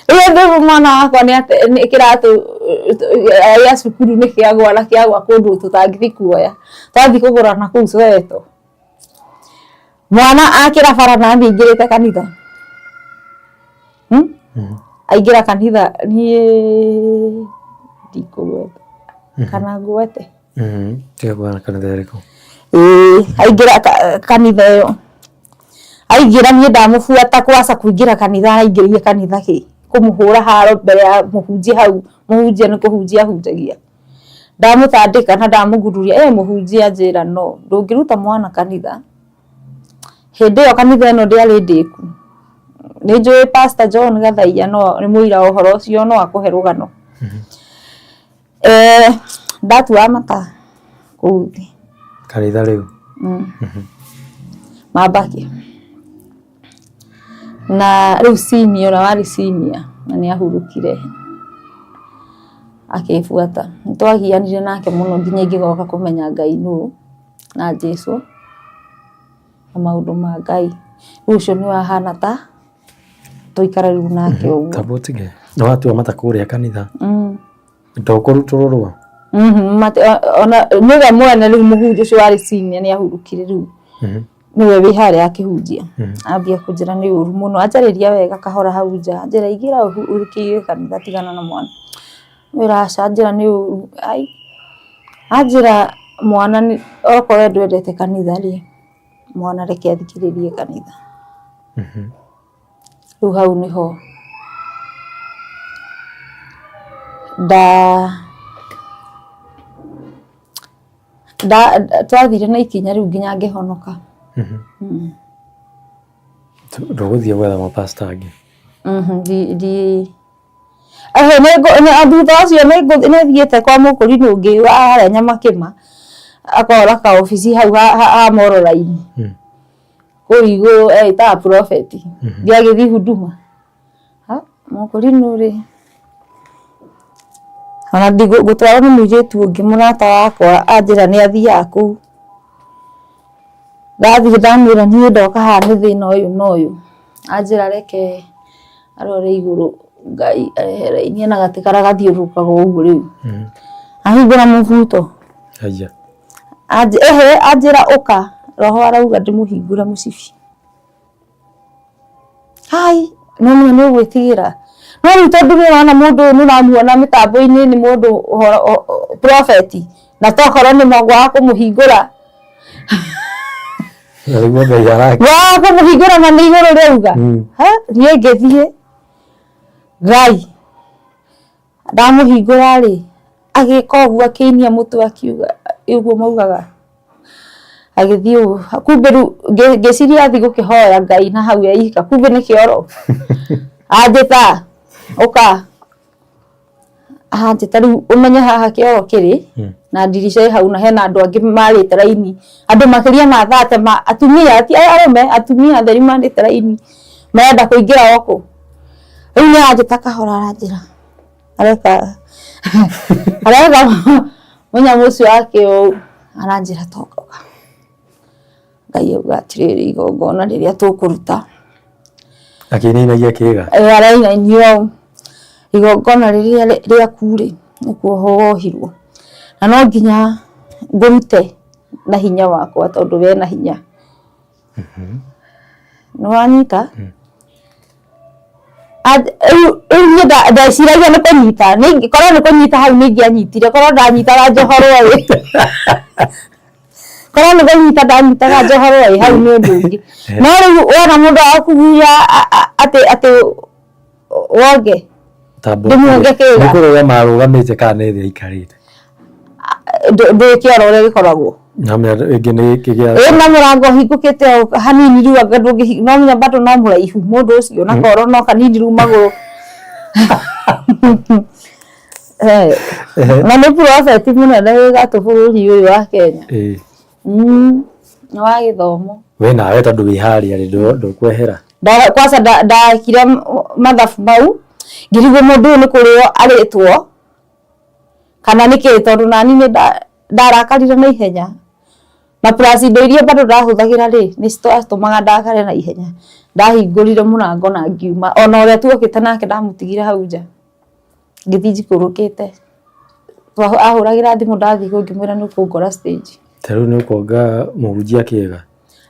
rĩu ndĩ mwana wakwa nĩ kĩratũ gĩa cukuru nĩ kĩagwa na kĩagwa kũndũ tũtangĩthiĩ kuoya twathiĩ kũgũra na kũu Soweto. Mwana akĩra bara na niĩ aingĩrĩte kanitha, Aingĩra kanitha niĩ ndikũgweta kana ngwete? Tiga kuga kanitha ĩrĩkũ. Ĩĩ aingĩra kanitha ĩyo, aingĩra niĩ ndamũbuata kwaca kũingĩra kanitha araingĩrire kanitha kĩ, kũmũhũra haro mbere ya mũhunjia hau, mũhunjia nĩ kũhunjia ahunjagia. Ndamũtandĩka na ndamũgururia, ĩ mũhunjia anjĩra no, ndũngĩruta mwana kanitha. Hĩndĩ ĩyo kanitha ĩno ndĩarĩ ndĩku. Nĩ njũĩ Pastor John Gathaiya no nĩ mũira wa ũhoro ũcio no akũhe rũgano. Ndatuaga mata kũu thĩ. Kanitha rĩu? Mambaki. Na rĩu senior ũrĩa warĩ senior na nĩ ahurũkire akĩbuata. Nĩ twagianire nake mũno nginya ingĩgoka kũmenya Ngai nũ na Jesu na maũndũ ma Ngai. Rĩu ũcio nĩwe ahana ta tũikara rĩu nake ũguo. Tamba ũtige. Nĩ watua mata kũrĩa kanitha. Ndũkũrutũrũrwo. Ona nĩwe mwene rĩu mũhunjia ũcio warĩ senior nĩ ahurũkire rĩu. Nĩwe wĩ harĩa akĩhunjia. Ambia kũnjĩra nĩ ũru mũno. Anjarĩria wega kahora hau nja. Anjĩra ingĩra ũrũkĩire kanitha tigana na mwana. Mwĩra aca anjĩra nĩ ũru. Ai. Anjĩra mwana okorwo we ndwendete kanitha rĩ, mwana reke athikĩrĩrie kanitha. Rĩu hau nĩho nda twathire na ikinya rĩu nginya ngĩhonoka. Ndũgũthiĩ gwetha mapasta angĩ? Thutha ũcio nĩ thiĩte kwa mũkũrinũ ũngĩ wa harĩa Nyamakĩma, akahũra kaobici hau ha Mororaini. Kũu igũrũ eĩtaga prophet. Ndiagĩthiĩ huduma. Mũkũrinũ rĩ, ona ngũtwarwo nĩ mũirĩtu ũngĩ mũrata wakwa anjĩra nĩ athiaga kũu. Ndathiĩ ndamwĩra niĩ ndoka haha nĩ thĩna ũyũ na ũyũ. Anjĩra reke arore igũrũ Ngai arehe raini ena gatĩ karĩa gathiũrũrũkaga ũguo rĩu. Ahingũra mũbuto. Haiya. Ehe anjĩra ũka roho arauga ndĩmũhingũre mũcibi. Hai no nĩ ũgwĩtigĩra. No rĩu tondũ nĩ ũrona mũndũ ũyũ nĩ ũramuona mĩtambo-inĩ nĩ mũndũ prophet na tokorwo nĩ waga kũmũhingũra. Na nĩguo Ngai araka. Waga kũmũhingũra na nĩ igũrũ rĩauga. Niĩ ngĩthiĩ Ngai ndamũhingũra rĩ agĩka ũguo akĩinia mũtwe akiuga ũguo maugaga agĩthiĩ ũguo kumbe rĩu ngĩciria athiĩ gũkĩhoya Ngai na hau eika kumbe nĩ kĩoro anjĩta ũka anjĩta rĩu ũmenye haha kĩoro kĩrĩ na ndirica ĩ hau na hena andũ angĩ marĩte raini andũ makĩria ma 30 ma atumia ti arũme atumia atheri marĩte raini marenda kũingĩra o kũu. Rĩu nĩ aranjĩta kahora aranjĩra areka areka mũnyamũ ũcio wake ũũ aranjĩra toka Ngai auga atĩrĩrĩ igongona rĩrĩa tũkũruta Akĩinainagia kĩga. Arainainio ũũ igongona rĩrĩa rĩaku rĩ nĩ kuohwo wohirwo na no nginya ngũrute na hinya wakwa tondũ we na hinya. Nĩ wanyita? Rĩu niĩ ndeciragia nĩ kũnyita, korwo nĩ kũnyita hau nĩ ingĩanyitire, korwo ndanyitaga njohorwo ĩ. Korwo nĩ kũnyita ndanyitaga njohorwo ĩ, hau nĩ ũndũ ũngĩ. No rĩu wona mũndũ agakũguia atĩ atĩ wonge. Ndĩmuonge kĩga. Nĩ kũrũgama arũgamĩte kana nĩ thĩ aikarĩte? Ndũĩ kĩoro ũrĩa gĩkoragwo. Ĩngĩ nĩ kĩgĩa. Ĩ na mũrango ũhingũkĩte o hanini rĩu anga ndũngĩhi no nginya bado no mũraihu mũndũ ũcio na koro no kanini rĩu magũrũ. Na nĩ prophet mũnene wĩ gatũ bũrũri ũyũ wa Kenya. Nĩ wa gĩthomo. We nawe tondũ wĩ harĩa rĩ ndũkwehera. Kwanza ndekire mathabu mau ngĩrigwo mũndũ ũyũ nĩ kũrĩo arĩtwo kana nĩkĩ tondũ nani nĩ ndarakarire na ihenya na plus indo iria bado ndahũthagĩra rĩ nĩ ciatũmaga ndakare na ihenya. Ndahingũrire mũrango na ngiuma ona ũrĩa tuokĩte nake ndamũtigire hau nja ngĩthiĩ njikũrũkĩte. Ahũragĩra thimũ ndathiĩ kũu ngĩmwĩra nĩ ũkũngora stage. Ta rĩu nĩ ũkuonga mũhunjia kĩga?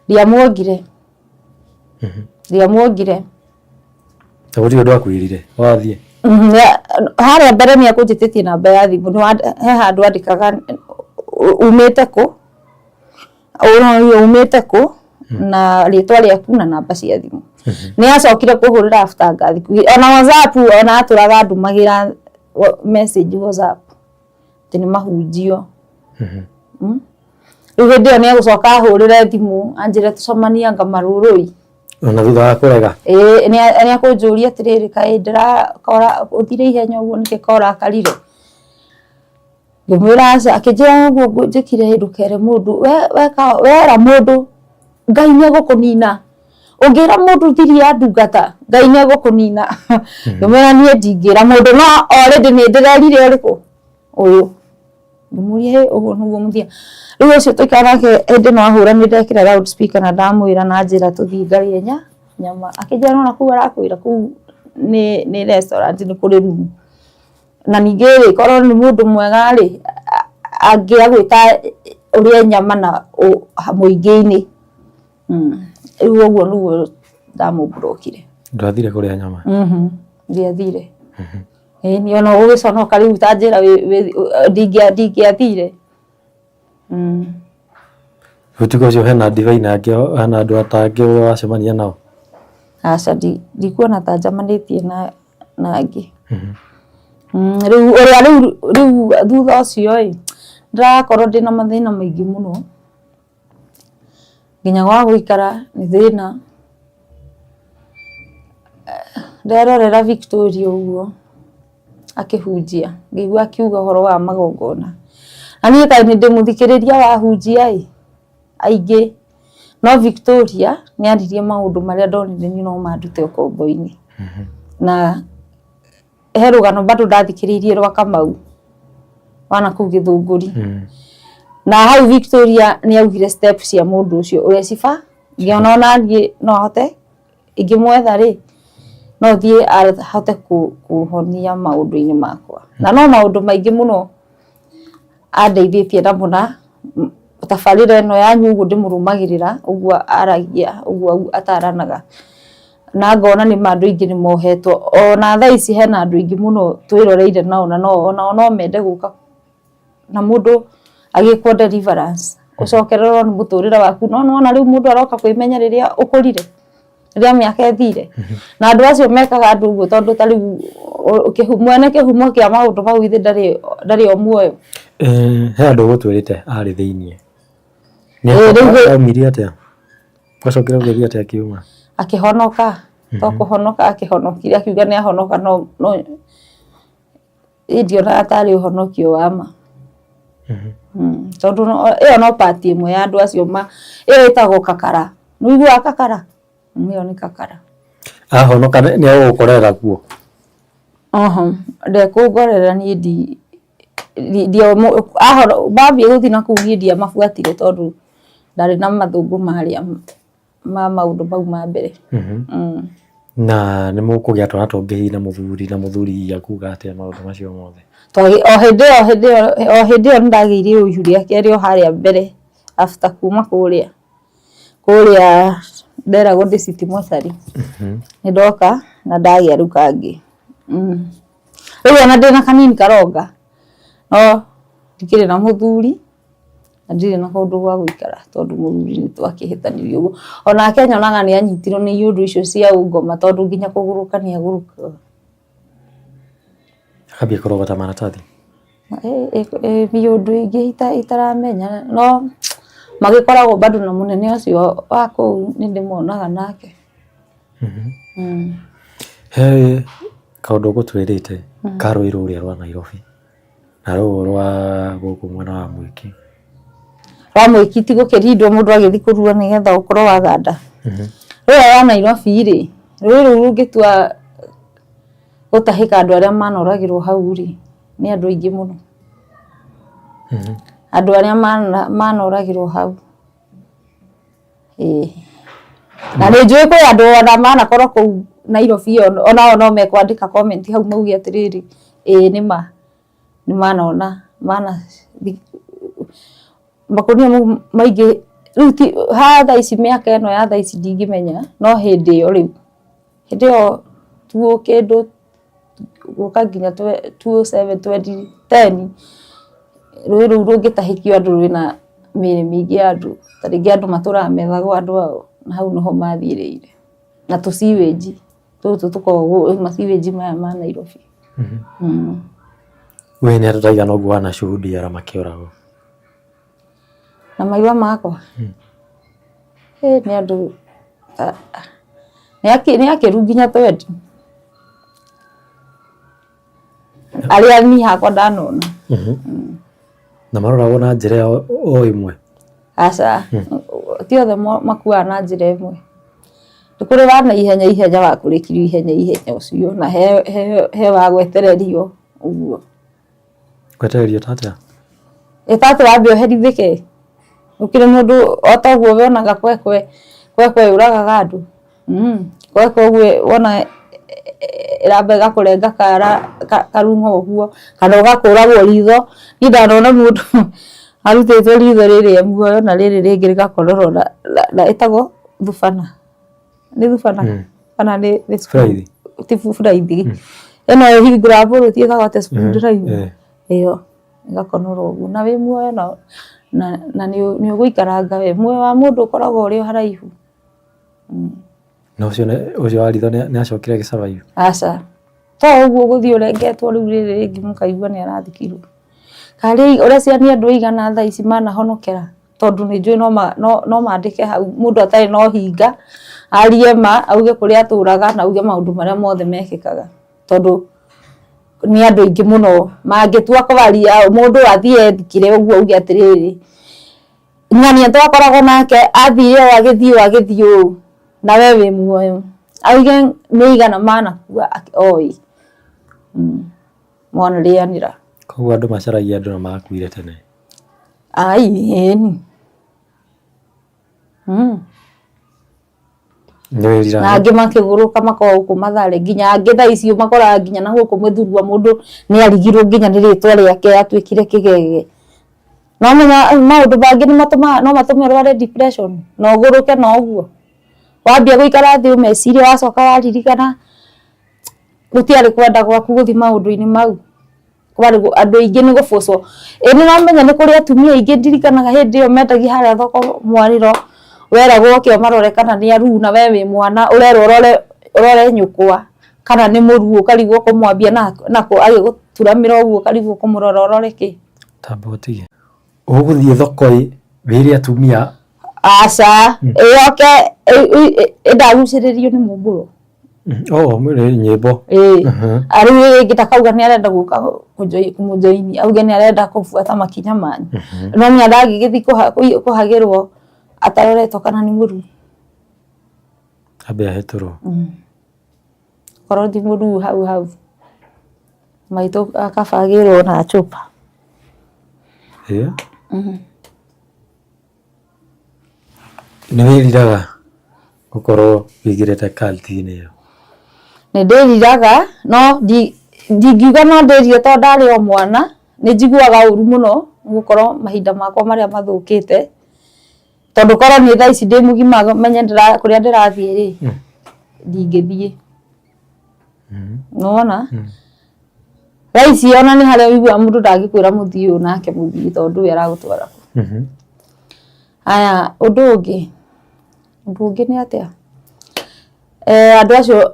Ndiamuongire. Ndiamuongire. Na gũtirĩ ũndũ akwĩrire wathiĩ? Harĩa mbere nĩ akũnjĩtĩtie namba ya thimũ, he handũ andĩkaga umĩte kũ, umĩte kũ na rĩtwa rĩaku na namba cia thimũ. Nĩ acokire kũhũrĩra after anga thikũ igĩrĩ, ona WhatsApp ona atũraga andũmagĩra message WhatsApp atĩ nĩ mahunjio. Rĩu hĩndĩ ĩyo nĩ egũcoka ahũrĩre thimũ anjĩre tũcemanie anga Marurui. Ona thutha wa kũrega? Ĩĩ nĩ ekũnjũria atĩrĩrĩ kaĩ ndĩrakora ũthire ihenya ũguo nĩkĩ ka ũrakarire? Ngĩmwĩra aca, akĩnjĩra ũguo njĩkire ndũkere mũndũ, weka wera mũndũ Ngai nĩ egũkũnina. Ũngĩra mũndũ thiri ya ndungata, Ngai nĩ egũkũnina. Ngĩmwĩra niĩ ndingĩra mũndũ, no already nĩ ndĩrerire ũrĩkũ ũyũ. Ngĩmũria, "Hĩ, ũguo nĩguo mũthia?" Rĩu ũcio tũikara nake hĩndĩ ĩno ahũra nĩ ndekĩra loud speaker na ndamwĩra na njĩra tũthiĩ ngarĩe nyama. Akĩnjĩra nĩwona kũu arakwĩra kũu nĩ restaurant nĩ kũrĩ room. Na ningĩ rĩ, korwo nĩ mũndũ mwega rĩ, angĩagwĩta ũrĩe nyama na mũingĩ-inĩ. Rĩu ũguo nĩguo ndamũmburokire. Ndwathire kũrĩa nyama? Ndiathire. Ĩni ona ũgĩconoka rĩu ta njĩra ndingĩathire. Ũtukũ ũcio hena ndibei na angĩ, hena andũ atangĩ wacemania nao? Aca, ndikuona ta njamanĩtie na angĩ. Rĩu ũrĩa rĩu thutha ũcio ĩ, ndĩrakorwo ndĩna mathĩna maingĩ mũno, nginya gwa gũikara nĩ thĩna. Nderorera Victoria ũguo akĩhunjia, ngĩigua akiuga ũhoro wa magongona. Na niĩ kaĩ nĩ ndĩ mũthikĩrĩria wa ahunjia ĩ, aingĩ, no Victoria nĩ aririe maũndũ marĩa ndonire niĩ no mandute ũkombo-inĩ. Na he rũgano bado ndathikĩrĩirie rwa Kamau wa nakũu Gĩthũngũri. Na hau Victoria nĩ augire step cia mũndũ ũcio ũrĩa ciba, ngĩona ona niĩ no hote ingĩmwetha rĩ, no thiĩ ahote kũhonia maũndũ-inĩ makwa. Na no maũndũ maingĩ mũno andeithĩtie namo na tabarĩra ĩno yanyu ũguo ndĩmũrũmagĩrĩra, ũguo aragia, ũguo ataranaga. Na ngona nĩma andũ aingĩ nĩ mohetwo. Ona thaa ici hena andũ aingĩ mũno twĩroreire nao na onao no mende gũka na mũndũ agĩkwo deliverance, ũcokererwo nĩ mũtũrĩre waku. No nĩwona rĩu mũndũ aroka kwĩmenya rĩrĩa ũkũrire, rĩrĩa mĩaka ĩthire. Na andũ acio mekaga andũ ũguo tondũ ta rĩu mwene kĩhumo kĩa maũndũ mau githĩ ndarĩ o muoyo. He andũ ũgũtwĩrĩte arĩ thĩiniĩ. Aumire atĩa? Gwacokire gũgĩthiĩ atĩa akiuma? Akĩhonoka, to kũhonoka akĩhonokire akiuga nĩ ahonoka no Niĩ ndionaga tarĩ ũhonokio wa ma. Tondũ ĩyo no part ĩmwe ya andũ acio ma, ĩyo ĩtagwo kakara. Nĩ ũiguaga kakara? Ĩyo nĩ kakara. Ahonoka nĩ egũgũkorerera kuo? Ndekũngorerera niĩ mambia gũthiĩ nakũu niĩ ndiamabuatire tondũ ndarĩ na mathũngũ marĩa ma maũndũ mau ma mbere. Na nĩ mũkũgĩa twana tũngĩ hihi na mũthuri, na mũthuri hihi akuga atĩa maũndũ macio mothe? O hĩndĩ ĩyo hĩndĩ ĩyo o hĩndĩ ĩyo nĩ ndagĩire ihu rĩa kerĩ o harĩa mbere after kuma kũrĩa kũrĩa nderagwo ndĩ city mortuary. Nĩ ndoka na ndagĩa rĩu kangĩ. Rĩu ona ndĩna kanini karonga no ndikĩrĩ na mũthuri. Na ndirĩ na kũndũ gwa gũikara tondũ mũthuri nĩ twakĩhĩtanirie ũguo. Onake nyonaga nĩ anyitirwo nĩ iũndũ icio cia ũngoma tondũ nginya kũgũrũka nĩ agũrũkaga. Akambia kũrogota maratathi? Iũndũ ingĩ itaramenya no magĩkoragwo bado na mũnene ũcio wa kũu nĩ ndĩmonaga nake. He kaũndũ ũgũtwĩrĩte ka rũĩ rũrĩa rwa Nairobi. Na rũrũ rwa gũkũ mwena wa Mwiki. Rwa Mwiki ti gũkĩrindwo mũndũ agĩthiĩ kũrua nĩgetha ũkorwo waganda. Rũrĩa rwa Nairobi rĩ, rũĩ rũu rũngĩtua gũtahĩka andũ arĩa manoragĩrwo hau rĩ, nĩ andũ aingĩ mũno. Andũ arĩa manoragĩrwo hau. Ĩĩ. Na nĩ njũĩ kwĩ andũ ona manakorwo kũu Nairobi onao no mekwandĩka comment hau mauge atĩrĩrĩ, ĩĩ nĩ ma nĩ manona mana makũnia mau maingĩ rĩu ti haha thaa ici mĩaka ĩno ya thaa ici ndingĩmenya no hĩndĩ ĩyo rĩu, hĩndĩ ĩyo two kĩndũ gũka nginya 2007 2010 rũĩ rũu rũngĩtahĩkio andũ rwĩna mĩrĩ mĩingĩ ya andũ, ta rĩngĩ andũ matũraga methagwo andũ ao na hau nĩho mathiĩrĩire. Na tũ sewage tũtũ tũkoragwo ma sewage maya ma Nairobi. We nĩ andũ ta aigana ũguo wanashuhudia arĩa makĩũragwo? Na maitho makwa? Ĩ nĩ andũ nĩ akĩru nginya 20 arĩa niĩ hakwa ndanona. Na maroragwo na njĩra o ĩmwe? Aca, ti othe makuaga na njĩra ĩmwe. Nĩ kũrĩ wa na ihenya ihenya wa kũrĩkirio ihenya ihenya ũcio na he wa gwetererio ũguo. Gwetererio ta atĩa? Ĩ ta atĩ wambe ũherithĩke. Gũkĩrĩ mũndũ o ta ũguo wonaga kwekwe kwekwe yũragaga andũ. Kwekwe ũguo wona ĩramba ĩgakũrenga kara karung'o ũguo kana ũgakũragwo ritho. Niĩ ndanona mũndũ arutĩtwo ritho rĩrĩ e muoyo na rĩrĩ rĩngĩ rĩgakororwo na ĩtagwo thubana. Nĩ thubana kana nĩ Buraithi? Ti buraithi. Ĩno ĩhingũraga mbũrũti ĩtagwo atĩa screwdriver? Ĩyo ĩgakonorwo ũguo na wĩ muoyo na nĩ ũgũikaranga we. Muoyo wa mũndũ ũkoragwo ũrĩ o haraihu. Na ũcio ũcio wa ritho nĩ acokire agĩ survive? Aca. To ũguo ũgũthiĩ ũrengetwo rĩu rĩrĩ rĩngĩ mũkaigua nĩ arathikirwo. Karĩ ũreciria nĩ andũ aigana thaa ici manahonokera tondũ nĩ njũĩ no mandĩke hau mũndũ atarĩ na ũhinga arie ma auge kũrĩa atũraga na auge maũndũ marĩa mothe mekĩkaga tondũ nĩ andũ aingĩ mũno mangĩtua kwaria mũndũ athiĩ ethikĩre ũguo auge atĩrĩrĩ ng'ania twakoragwo nake athire ũũ agĩthiĩ ũũ agĩthiĩ ũũ na we wĩ muoyo auge nĩ aigana manakua oĩ mwanarĩanĩra. Koguo andũ macaragia andũ na makuire tene? Ai ĩni. Nĩwĩriraga? Na angĩ makĩgũrũka makoragwo gũkũ Mathare nginya angĩ thaa ici ũmakoraga nginya na gũkũ Mũthurwa mũndũ nĩ arigirwo nginya nĩ rĩtwa rĩake atuĩkire kĩgege. No menya maũndũ mangĩ nĩ matũmaga no matũme ũrware depression na ũgũrũke na ũguo. Wambia gũikara thĩ ũmecirie wacoka waririkana gũtiarĩ kwenda gwaku gũthiĩ maũndũ-inĩ mau. Kwarĩ andũ aingĩ nĩ gũbũcwo. Ĩ nĩ ũramenya nĩ kũrĩ atumia aingĩ ndirikanaga hĩndĩ ĩyo mendagia harĩa thoko mwarĩro, weragwo ũke ũmarore kana nĩ aruu na we wĩ mwana, ũrerwo ũrore ũrore nyũkwa kana nĩ mũruu ũkarigwo ũkũmwambia nakũ agĩgũturamĩra ũguo ũkarigwo ũkũmũrora ũrore kĩ. Tamba ũtige. Ũgũthiĩ thoko ĩ wĩre atumia. Aca, ĩyoke ĩndagucĩrĩrio nĩ mũmbũro. Oh, nyĩmbo. Ĩĩ. Rĩu rĩngĩ takauga nĩ arenda gũka kũmũjoini auge nĩ arenda kũbuata makinya manyu. No menya ndangĩgĩthiĩ kũhagĩrwo ataroretwo kana nĩ mũruu. Ambe ahĩtũrwo. Korwo ti mũruu hau hau. Maitũ akaba agĩrwo na chupa. Ĩĩ. Nĩ wĩriraga gũkorwo ũingĩrĩte cult-inĩ ĩyo? Nĩ ndĩriraga no ndingiuga no ndĩrire tondũ ndarĩ o mwana, nĩ njiguaga ũru mũno nĩ gũkorwo mahinda makwa marĩa mathũkĩte, tondũ korwo niĩ thaa ici ndĩ mũgima menye kũrĩa ndĩrathiĩ rĩ, ndingĩthiĩ. Nĩwona? Thaa ici ona nĩ harĩa ũiguaga mũndũ ndangĩkwĩra mũthiĩ ũũ nake mũthiĩ tondũ ndũĩ aragũtwara kũ. Haya ũndũ ũngĩ, ũndũ ũngĩ nĩ atĩa?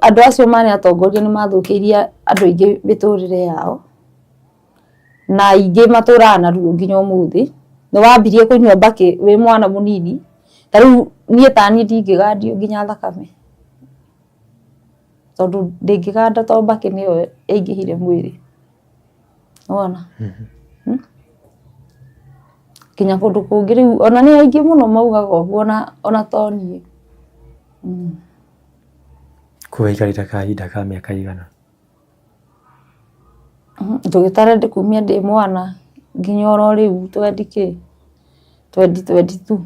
Andũ acio marĩ atongoria nĩ mathũkĩirie andũ aingĩ mĩtũrĩre yao, na aingĩ matũraga na ruo nginya ũmũthĩ. Nĩ wambirie kũnyua mbakĩ wĩ mwana mũnini, ta rĩu niĩ taniĩ ndingĩgandio nginya thakame. Tondũ ndĩngĩganda tondũ mbakĩ nĩyo yaingĩhire mwĩrĩ. Nĩwona? Nginya kũndũ kũngĩ rĩu ona nĩ aingĩ mũno maugaga ũguo ona to niĩ. Kũu waikarĩte kahinda ka mĩaka ĩigana? Ndũgĩtare kumia ndĩ mwana nginya oro rĩu twendi kĩ, twendi twendi tu.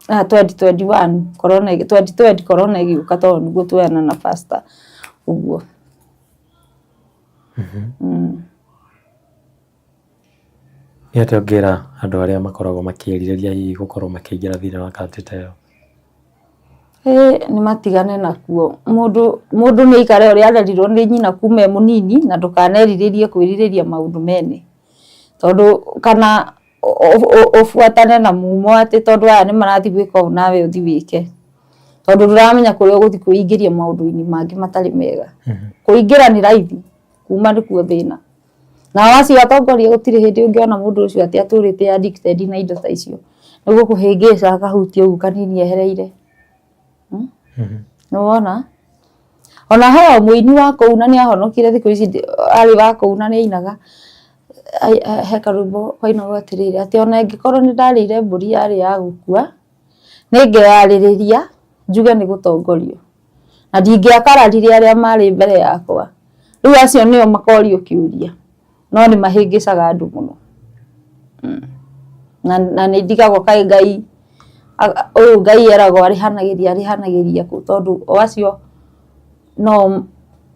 2021 corona 2020 corona ĩgĩũka tondũ nĩguo tuoyana na pastor ũguo. Nĩ atĩa ũngĩra andũ arĩa makoragwo makĩrirĩria hihi gũkorwo makĩingĩra thĩinĩ wa cult ta ĩyo? Ĩĩ nĩ matigane nakuo. Mũndũ nĩ aikare ũrĩa arerirwo nĩ nyina kuma e mũnini na ndũkanerirĩrie kwĩrirĩria maũndũ mene. Tondũ kana ũbuatane na mumo atĩ tondũ aya nĩ marathiĩ gwĩka ũũ nawe ũthiĩ wĩke. Tondũ ndũramenya kũrĩa ũgũthiĩ kwĩingĩria maũndũ-inĩ mangĩ matarĩ mega. Kũingĩra nĩ raithi, kuma nĩkuo thĩna. Nao acio atongoria gũtirĩ hĩndĩ ũngĩona mũndũ ũcio atĩ atũrĩte addicted na indo ta icio. Nĩ gũkũhĩngĩca akahutia ũguo kanini ehereire. Nĩ wona? Ona he o mũini wa kũu na nĩ ahonokire thikũ ici arĩ wa kũu na nĩ ainaga. He karwĩmbo kainagwo atĩrĩrĩ, atĩ ona ĩngĩkorwo nĩ ndarĩire mbũri yarĩ ya gũkua, nĩ ngeyarĩrĩria njuge nĩ gũtongorio. Na ndingĩakararire arĩa marĩ mbere yakwa. Rĩu acio nĩo makorio kĩũria, no nĩ mahĩngĩcaga andũ mũno. Na nĩ ndigagwo kaĩ Ngai ũyũ Ngai eragwo arĩhanagĩria arĩhanagĩria kũ, tondũ o acio no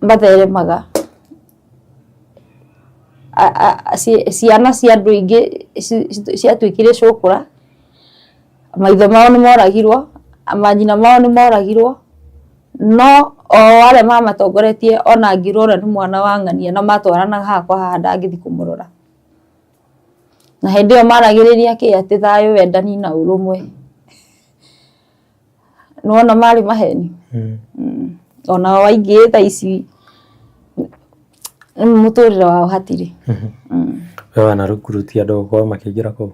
matheremaga. Ciana cia andũ aingĩ ciatuĩkire cũkũra, maithe mao nĩ moragirwo, manyina mao nĩ moragirwo, no o arĩa mamatongoretie ona angĩrwo ũrĩa nĩ mwana wa ng'ania na matwaranaga haha kwa haha ndangĩthiĩ kũmũrora. Na hĩndĩ ĩyo maragĩrĩria kĩ atĩ thayũ, wendani na ũrũmwe. Nĩwona marĩ maheni. Ona o aingĩ thaa ici mũtũrĩre wao hatirĩ. We wanarukurutia andũ gũkorwo makĩingĩra kũu?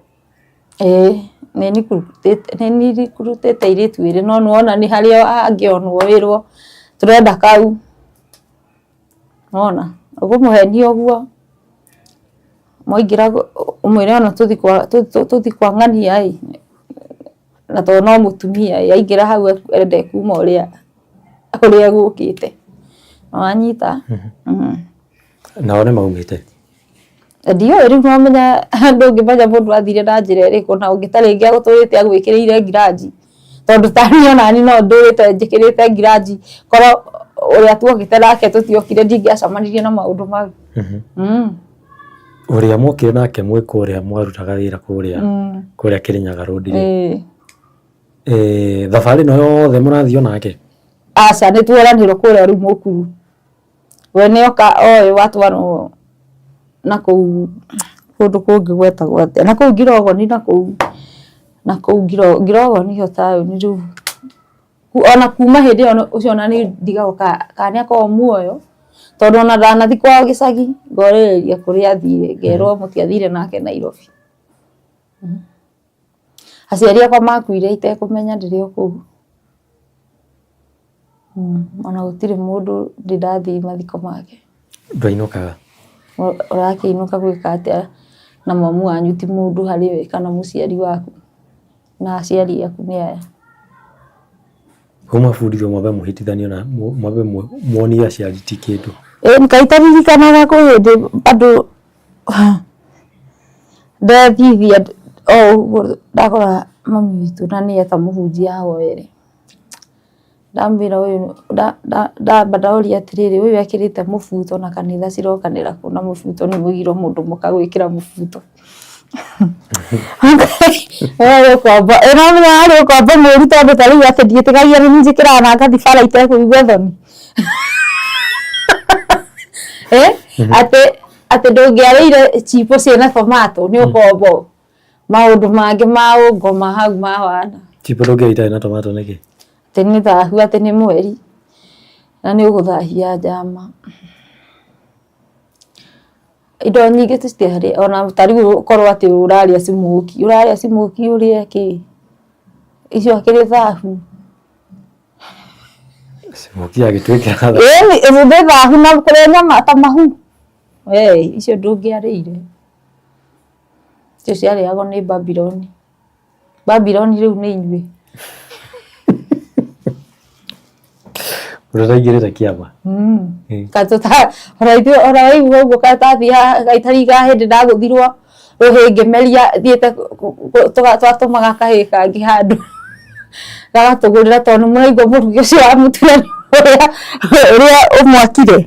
Ĩĩ nĩ nikurutĩte airĩtu erĩ, no nĩwona nĩ harĩ angĩonwo wĩrwo tũrenda kau. Nĩwona ũkũmũhenia ũguo mwaingĩra ũmwĩre ona tũthiĩ kwa ng'ania ĩ, na tondũ no mũtumia ĩ, aingĩra hau ende kuma ũrĩa egũkĩte. Nĩwanyita? Nao nĩ maumĩte? Ndiũĩ rĩu nomenya ndũngĩmenya mũndũ athire na njĩra ĩrĩkũ, na ũngĩ ta rĩngĩ agũtũrĩte agwĩkĩrĩire ngiranji, tondũ taniĩ onaniĩ no ndũrĩte njĩkĩrĩte ngiranji, korwo ũrĩa tuokĩte nake tũtiokire ndingĩacemanirie na maũndũ mau. Ũrĩa mwokire nake mwĩ kũrĩa mwarutaga wĩra kũrĩa kũrĩa Kĩrĩnyaga Road rĩ, thabarĩ ĩno yothe mũrathiĩ o nake? Aca, nĩ tuoranĩrwo kũrĩa rĩu Mũkuru. We nĩ oka oĩ watwarwo na kũu kũndũ kũngĩ gwetagwo atĩa, na kũu Ngirogoni na kũu na kũu Ngirogoni ho taũni rĩu. Ona kuma hĩndĩ ĩyo ũcio ona niĩ ndigagwo kana nĩ akoragwo muoyo, tondũ ona ndanathiĩ kwao gĩcagi ngorĩrĩria kũrĩa athire ngerwo mũtiathire nake Nairobi. Aciari akwa makuire itekũmenya ndĩrĩ o kũu. Ona gũtirĩ mũndũ ndĩ ndathiĩ mathiko make. Ndwainũkaga? Ũrakĩinũka gwĩka atĩa na mamu wanyu ti mũndũ harĩ we kana mũciari waku, na aciari aku nĩ aya. Kuma bundithio mwambe mũhĩtithanio na mwambe muonie aciari ti kĩndũ. Ĩĩ kaĩ itaririkanaga kwĩ hĩndĩ bado ndethithia o ũguo ndakora mami witũ na nĩ eta mũhunjia ahoere. Ndamwĩra ũyũ ndamba ndoria atĩrĩrĩ, ũyũ ekĩrĩte mũbuto na kanitha cirokanĩra kũ na mũbuto nĩ mũgiro mũndũ mũka gwĩkĩra mũbuto. Ĩno arĩ ũkombo mũru tondũ ta rĩu atĩ ndiĩtĩkagia nĩ njĩkĩraga na ngathiĩ bara itekũigua thoni. Atĩ atĩ ndũngĩarĩire chipo ciĩna tomato nĩ ũkombo. Maũndũ mangĩ ma ũngoma hau ma wana. Chipo ndũngĩarĩa itarĩ na tomato nĩkĩ? Atĩ nĩ thahu, atĩ nĩ mweri na nĩ ũgũthahia njama. Indo nyingĩ tũtiarĩ ona ta rĩu ũkorwo atĩ ũrarĩa smokie, ũrarĩa smokie ũrĩe kĩ? Icio akĩrĩ thahu. Smokie agĩtuĩkĩra thahu. Ĩni nĩ thahu na kũrĩa nyama ta mahu. We icio ndũngĩarĩire. Icio ciarĩagwo nĩ Babironi. Babironi rĩu nĩ inyuĩ. Ũrĩa ũtaingĩrĩte kĩama. Ona ithuĩ ona waigua ũguo kaĩ hĩndĩ ndagũthirwo rũhĩ ngĩmeria thiĩte twatũmaga kahĩĩ kangĩ handũ gagatũgũrĩra tondũ nĩ mũraigua mũrukĩ ũcio wa mũtura ũrĩa ũmwakire.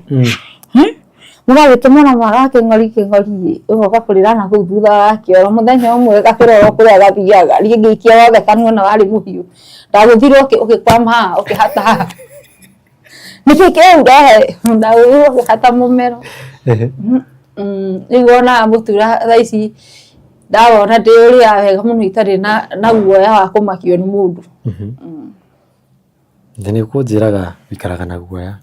Mũgagĩtũmana mwana wa kĩng'ori kĩng'ori ũgoka kũrĩra na kũu thutha wa kĩoro mũthenya ũmwe gakĩrora kũrĩa gathiaga niĩ ngĩikia wothe kanua na warĩ mũhiũ ndagũthirwo ũgĩkwama haha ũkĩhata haha nĩkĩ kĩu rehe ndagũthirwo ũkĩhata mũmero. Rĩu wonaga mũtura thaa ici ndawona ndĩũrĩaga wega mũno itarĩ na guoya wa kũmakio nĩ mũndũ. Na nĩ ũkũnjĩraga ũikaraga na guoya.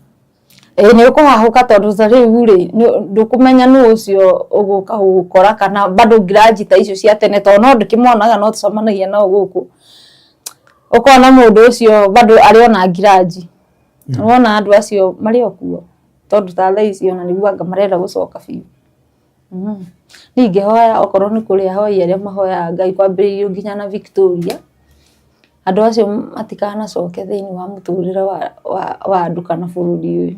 Ĩĩ nĩ ũkũhahũka tondũ ta rĩu rĩ ndũkũmenya nũ ũcio ũgũka gũgũkora kana bado ngiranji ta icio cia tene tondũ no ndĩkĩmonaga no tũcemanagia nao gũkũ. Ũkona mũndũ ũcio bado arĩ ona ngiranji. Wona andũ acio marĩ o kuo tondũ ta thaa ici ona nĩguo anga marenda gũcoka biũ. Niĩ ingĩhoya okorwo nĩ kũrĩ ahoi arĩa mahoyaga Ngai kwambĩrĩirio nginya na Victoria. Andũ acio matikanacoke thĩinĩ wa mũtũrĩre wa andũ kana bũrũri ũyũ.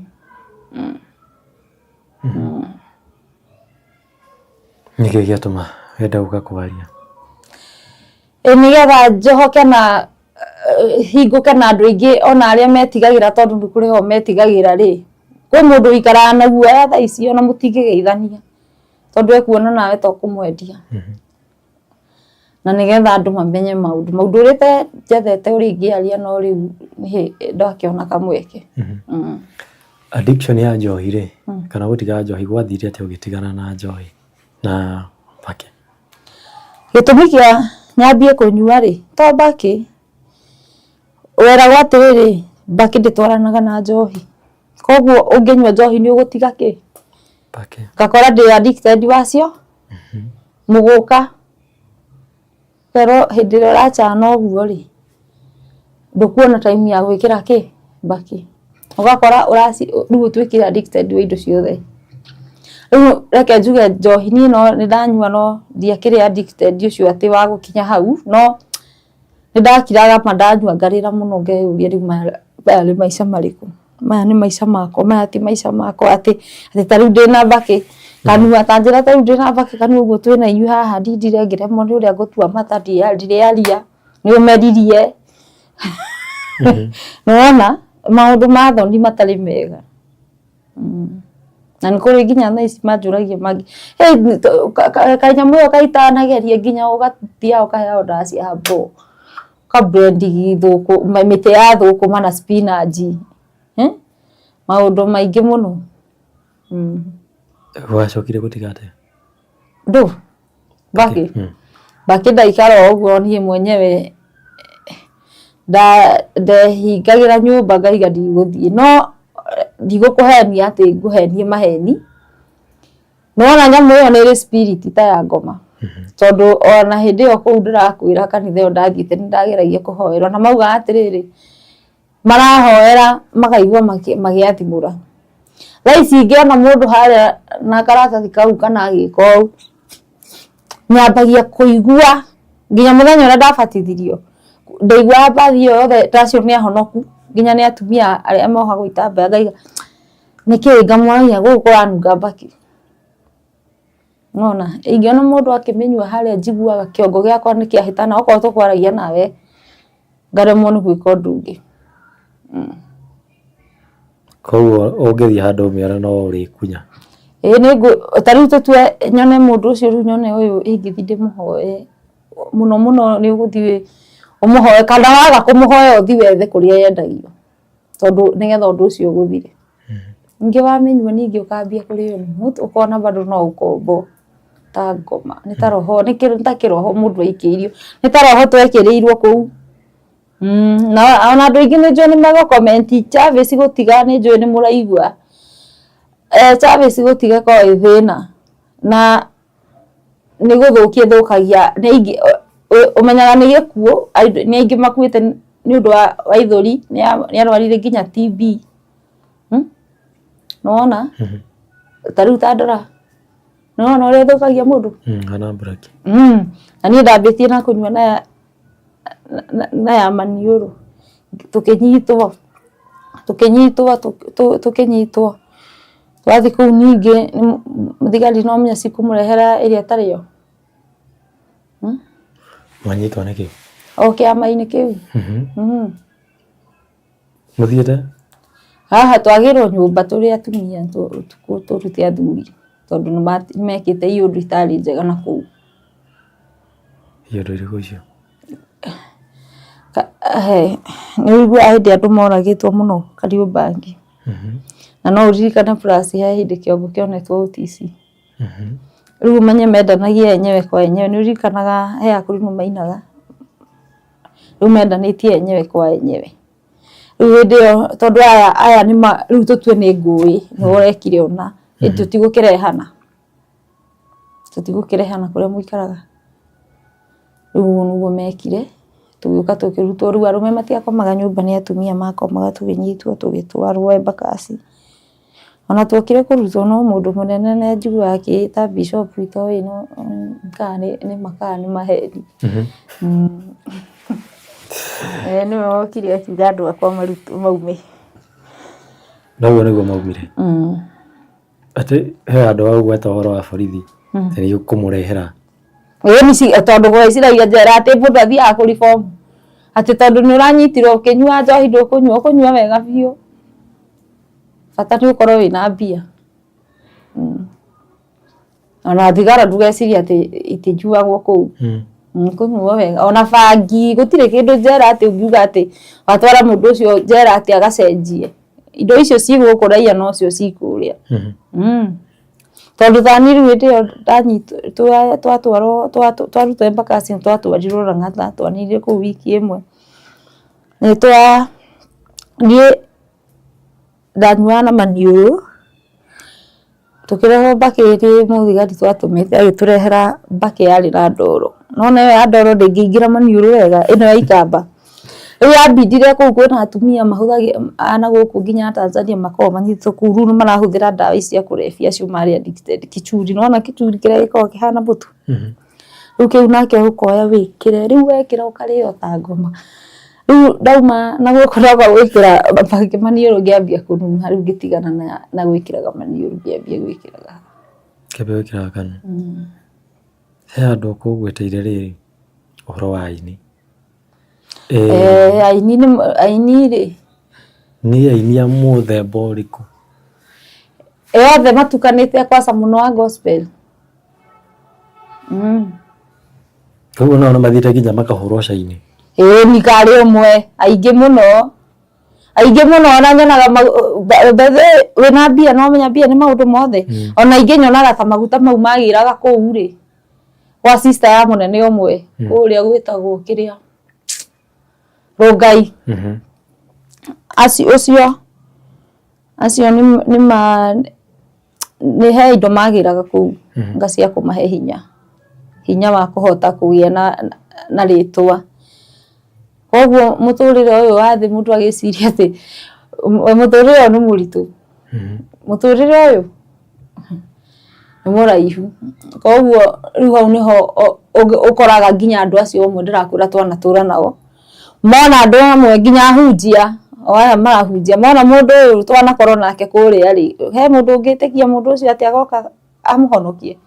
Nĩkĩ gĩatũma wende gũka kwaria? Ĩ nĩgetha njohoke na hingũke na andũ aingĩ ona arĩa metigagĩra tondũ nĩ kũrĩ o metigagĩra rĩ, kwĩ mũndũ ũikaraga na guoya thaa ici ona mũtingĩgeithania tondũ ekuona nawe ta ũkũmwendia. Na nĩgetha andũ mamenye maũndũ mau. Ndũrĩte njethete ũrĩa ingĩaria no rĩu ndakĩona kamweke. Addiction ya njohi rĩ, kana gũtiga njohi gwathire atĩa ũgĩtigana na njohi na mbakĩ? Gĩtũmi kĩa nyambie kũnyua rĩ, to mbakĩ, weragwo atĩrĩrĩ, mbakĩ ndĩtwaranaga na njohi, koguo ũngĩnyua njohi nĩ ũgũtiga kĩ? Mbakĩ. Ngakora ndĩ addicted wacio, mũgũka, ũkerwo hĩndĩ ĩrĩa ũracana ũguo rĩ, ndũkuona time ya gwĩkĩra kĩ? Mbakĩ. Ũgakora rĩu ũtuĩkire addicted wa indo ciothe. Rĩu reke njuge njohi niĩ no nĩ ndanyua no ndiakĩrĩ addicted ũcio atĩ wa gũkinya hau, no nĩ ndakiraga ma ndanyua ngarĩra mũno ngeyũria rĩu maya nĩ maica marĩkũ? Maya nĩ maica makwa, maya ti maica makwa atĩ ta rĩu ndĩna mbakĩ kanua, ta njĩra ta rĩu ndĩna mbakĩ kanua ũguo twĩna inyuĩ haha ndindire ngĩremwo nĩ ũrĩa ngũtua mata ndirĩaria, nĩ ũmeririe. Nĩ wona maũndũ ma thoni matarĩ mega. Na nĩ kũrĩ nginya thaa ici manjũragia mangĩ, kanyamũ ĩyo kaitanageria nginya ũgathiaga ũkaheo ndawa cia herbal, ũka blend mĩtĩ ya thũkũma na spinach, maũndũ maingĩ mũno. Wacokire gũtiga atĩa? Ndũ? Mbakĩ? Mbakĩ ndaikara o ũguo niĩ mwenyewe ndehingagĩra nyũmba ngaiga ndigũthiĩ, no ndigũkũhenia atĩ ngũhenie maheni, nĩwona nyamũ ĩyo nĩ ĩrĩ spirit ta ya ngoma, tondũ ona hĩndĩ ĩyo kũu ndĩrakwĩra kanitha ĩyo ndathiĩte nĩndageragia kũhoerwo na maugaga atĩrĩrĩ, marahoera makaigua magĩathimũra. Thaa ici ingĩona mũndũ harĩa na karatathi kau kana agĩka ũũ, nyambagia kũigua nginya mũthenya ũrĩa ndabatithirio, ndaiguaga mbathi ĩyo yothe ta acio nĩ ahonoku, nginya nĩ atumia arĩa mohagwo itambaya ngaiga nĩkĩĩ ngamoragia gũkũ kũranunga mbakĩ. Nĩwona, ingĩona mũndũ akĩmĩnyua harĩa njiguaga kĩongo gĩakwa nĩ kĩahĩtana okorwo tũkwaragia nawe ngaremwo nĩ gwĩka ũndũ ũngĩ. Koguo ũngĩthiĩ handũ ũmĩone no ũrĩkunya? Ĩĩ nĩ ngũ, ta rĩu tũtue nyone mũndũ ũcio rĩu nyone ũyũ ingĩthiĩ ndĩmũhoe, mũno mũno nĩ ũgũthiĩ ũmũhoe kana waga kũmũhoya ũthiĩ wethe kũrĩa yendagio, tondũ nĩgetha ũndũ ũcio ũgũthire. Ningĩ wamĩnyua ningĩ ũkambia kũrĩo nĩ mũtwe ũkona bado no ũkombo ta ngoma, nĩ ta roho, nĩ ta kĩroho mũndũ aikĩirio, nĩ ta roho twekĩrĩirwo kũu. Na ona andũ aingĩ nĩ njũĩ nĩ megũ comment Jarvis gũtiga nĩ njũĩ nĩ mũraigua. Jarvis gũtiga ĩkoragwo ĩ thĩna na nĩ gũthũkia ĩthũkagia nĩ aingĩ ũmenyaga nĩ gĩkuũ, nĩ aingĩ makuĩte nĩ ũndũ wa ithũri, nĩ arwarire nginya TB. Nĩ wona? Ta rĩu ta ndora, nĩ wona ũrĩa ĩthũkagia mũndũ? Hana mburaki. Na niĩ ndambĩtie na kũnyua na ya maniũrũ, tũkĩnyitwo, tũkĩnyitwo, tũkĩnyitwo, twathiĩ kũu ningĩ thigari no menya cikũmũrehera ĩrĩa ĩtarĩ yo. Mwanyitwo nĩkĩ? O kĩama-inĩ kĩu. Mũthiĩte? Haha twagĩrwo nyũmba tũrĩ atumia ũtukũ tũrute athuri tondũ nĩ mekĩte iũndũ itarĩ njega na kũu. Iũndũ irĩkũ icio? Nĩ ũiguaga hĩndĩ andũ moragĩtwo mũno Kariobangi. Na no ũririkane plus he hĩndĩ kĩongo kĩonetwo OTC. Rĩu ũmenye mendanagia enyewe kwa enyewe, nĩ ũririkanaga he akũrinũ mainaga? Rĩu mendanĩtie enyewe kwa enyewe. Rĩu hĩndĩ ĩyo tondũ aya aya nĩ ma rĩu tũtue nĩ ngũĩ nĩwe ũrekire ũna, tũtigũkĩrehana, tũtigũkĩrehana kũrĩa mũikaraga. Rĩu ũguo nĩguo mekire, tũgĩũka tũkĩrutwo, rĩu arũme matiakomaga nyũmba nĩ atumia makomaga tũkĩnyitwo tũgĩtwarwo Embakasi. Ona tuokire kũrutwo no mũndũ mũnene na njiguaga akĩĩta bishop itoĩ no kana nĩ ma kana nĩ maheni. Eh, nĩwe wokire akiuga andũ akwa marutwo maume. Na ũguo nĩguo maumire. Atĩ he handũ wagweta ũhoro wa borithi atĩ nĩ kũmũrehera. Ĩĩ nĩ tondũ gwĩciragia njera atĩ mũndũ athiaga kũ reform atĩ tondũ nĩ ũranyitirwo ũkĩnyua njohi ndũkũnyua, ũkũnyua wega biũ, bata nĩ ũkorwo wĩna mbia. Ona thigara ndũgecirie atĩ itinjuagwo kũu. Kũnyuo wega ona bangi gũtirĩ kĩndũ njera atĩ ũngiuga atĩ watwara mũndũ ũcio njera atĩ agacenjie. Indo icio ci gũkũ raiya nocio ci kũrĩa. Tondũ ta niĩ rĩu hĩndĩ ĩyo ndanyitwo twatwarwo twarutwo Embakasi nĩ twatwarirwo Lang'ata twanindire kũu wiki ĩmwe. Nĩ twa niĩ ndanyuaga na maniũrũ. Tũkĩrehwo mbakĩ nĩ mũthigari twatũmĩte agĩtũrehera mbakĩ yarĩ na ndoro. Nĩwona ĩyo ya ndoro ndĩngĩingĩra maniũrũ wega ĩno ya ikamba. Rĩu yambindire kũu kwĩna atumia mahũthagĩra a nagũkũ nginya Tanzania makoragwo manyitĩtwo kũu rĩu nĩmarahũthĩra ndawa ici cia kũrebia acio marĩ addicted kĩchuri. Nĩwona kĩchuri kĩrĩa gĩkoragwo kĩhana mũtu? Rĩu kĩu nakĩo ũkoya wĩkĩre, rĩu wekĩra ũkarĩo ta ngoma. Rĩu ndauma na gũkũ ndoka gwĩkĩra mbakĩ maniũrũ ngĩambia kũnung'a rĩu ngĩtigana na gwĩkĩraga maniũrũ ngĩambia gwĩkĩraga haha. Ũkĩambia gwĩkĩraga kanua. He handũ ũkũgweteire rĩrĩ, ũhoro wa aini. Aini nĩ aini rĩ. Nĩ aini a mũthemba ũrĩkũ? Othe matukanĩte kwanza mũno a gospel. Koguo nao nĩ mathiĩte nginya makahũrwo caini. Ĩĩ nĩ karĩ ũmwe, aingĩ mũno, aingĩ mũno ona nyonaga bethe wĩna mbia no ũmenya mbia nĩ maũndũ mothe. Ona aingĩ nyonaga ta maguta mau magĩraga kũu rĩ, gwa sister ya mũnene ũmwe kũrĩa gwĩtagwo kĩrĩa, Rũngai. Acio ũcio, acio nĩ ma nĩ he indo magĩraga kũu nga cia kũmahe hinya, hinya wa kũhota kũgĩa na rĩtwa. Koguo mũtũrĩre ũyũ wa thĩ mũndũ agĩciria atĩ mũtũrĩre ũyũ nĩ mũritũ, mũtũrĩre ũyũ nĩ mũraihu. Koguo rĩu hau nĩho ũkoraga nginya andũ acio amwe ndĩrakwĩra twanatũra nao. Mona andũ amwe nginya ahunjia o aya marahunjia mona mũndũ ũyũ twanakorwo nake kũrĩa rĩ, he mũndũ ũngĩtĩkia mũndũ ũcio atĩ agoka amũhonokie?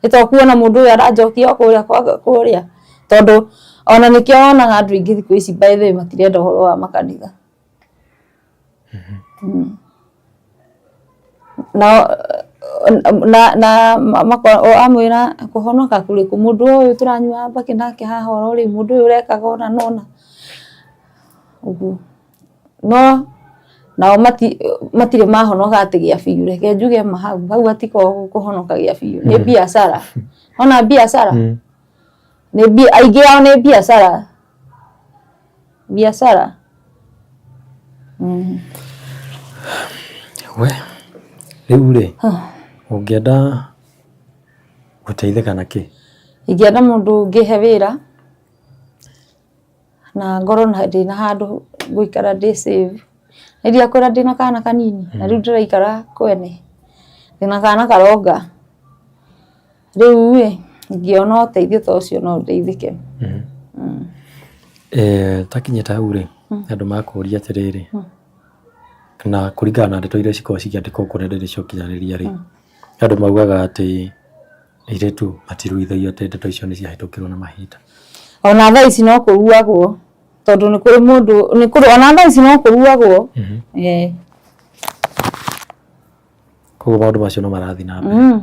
Nĩ to kuona mũndũ ũyũ aranjokia o kũrĩa kũrĩa, tondũ ona nĩkĩo wonaga andũ aingĩ thikũ ici by the way matirenda ũhoro wa makanitha. Na na amwĩra kũhonoka kũrĩkũ mũndũ ũyũ tũranyuaga mbakĩ nake haha oro rĩu mũndũ ũyũ ũrekaga ũna na ũna ũguo. No nao matirĩ mahonoka atĩ gĩa biũ reke njuge ma hau, hau hatikoragwo kũhonoka gĩa biũ nĩ biacara. Wona biacara aingĩ ao nĩ biacara. Biacara. We, rĩu rĩ, ũngĩenda gũteithĩka na kĩ? Ingĩenda mũndũ ũngĩhe wĩra na ngorwo ndĩna handũ ngũikara ndĩ safe. Nĩ ndiakwĩra ndĩna kana kanini na rĩu ndĩraikara kwene, ndĩna kana karonga. Rĩu ĩ, ingĩona ũteithio ta ũcio no ndeithĩke. Takinyĩte hau rĩ, andũ makũria atĩrĩrĩ, na kũringana na ndeto iria cikoragwo cikĩandĩkwo kũrĩa nenda-inĩ cia ũkinyanĩria rĩ, andũ maugaga atĩ airĩtu matiruithagio atĩ ndeto icio nĩ ciahĩtũkirwo nĩ mahinda. Ona thaa ici no kũruagwo tondũ nĩ kũrĩ mũndũ nĩ kũrĩ ona thaa ici no kũruagwo. Ĩĩ. Koguo maũndũ macio no marathiĩ na mbere.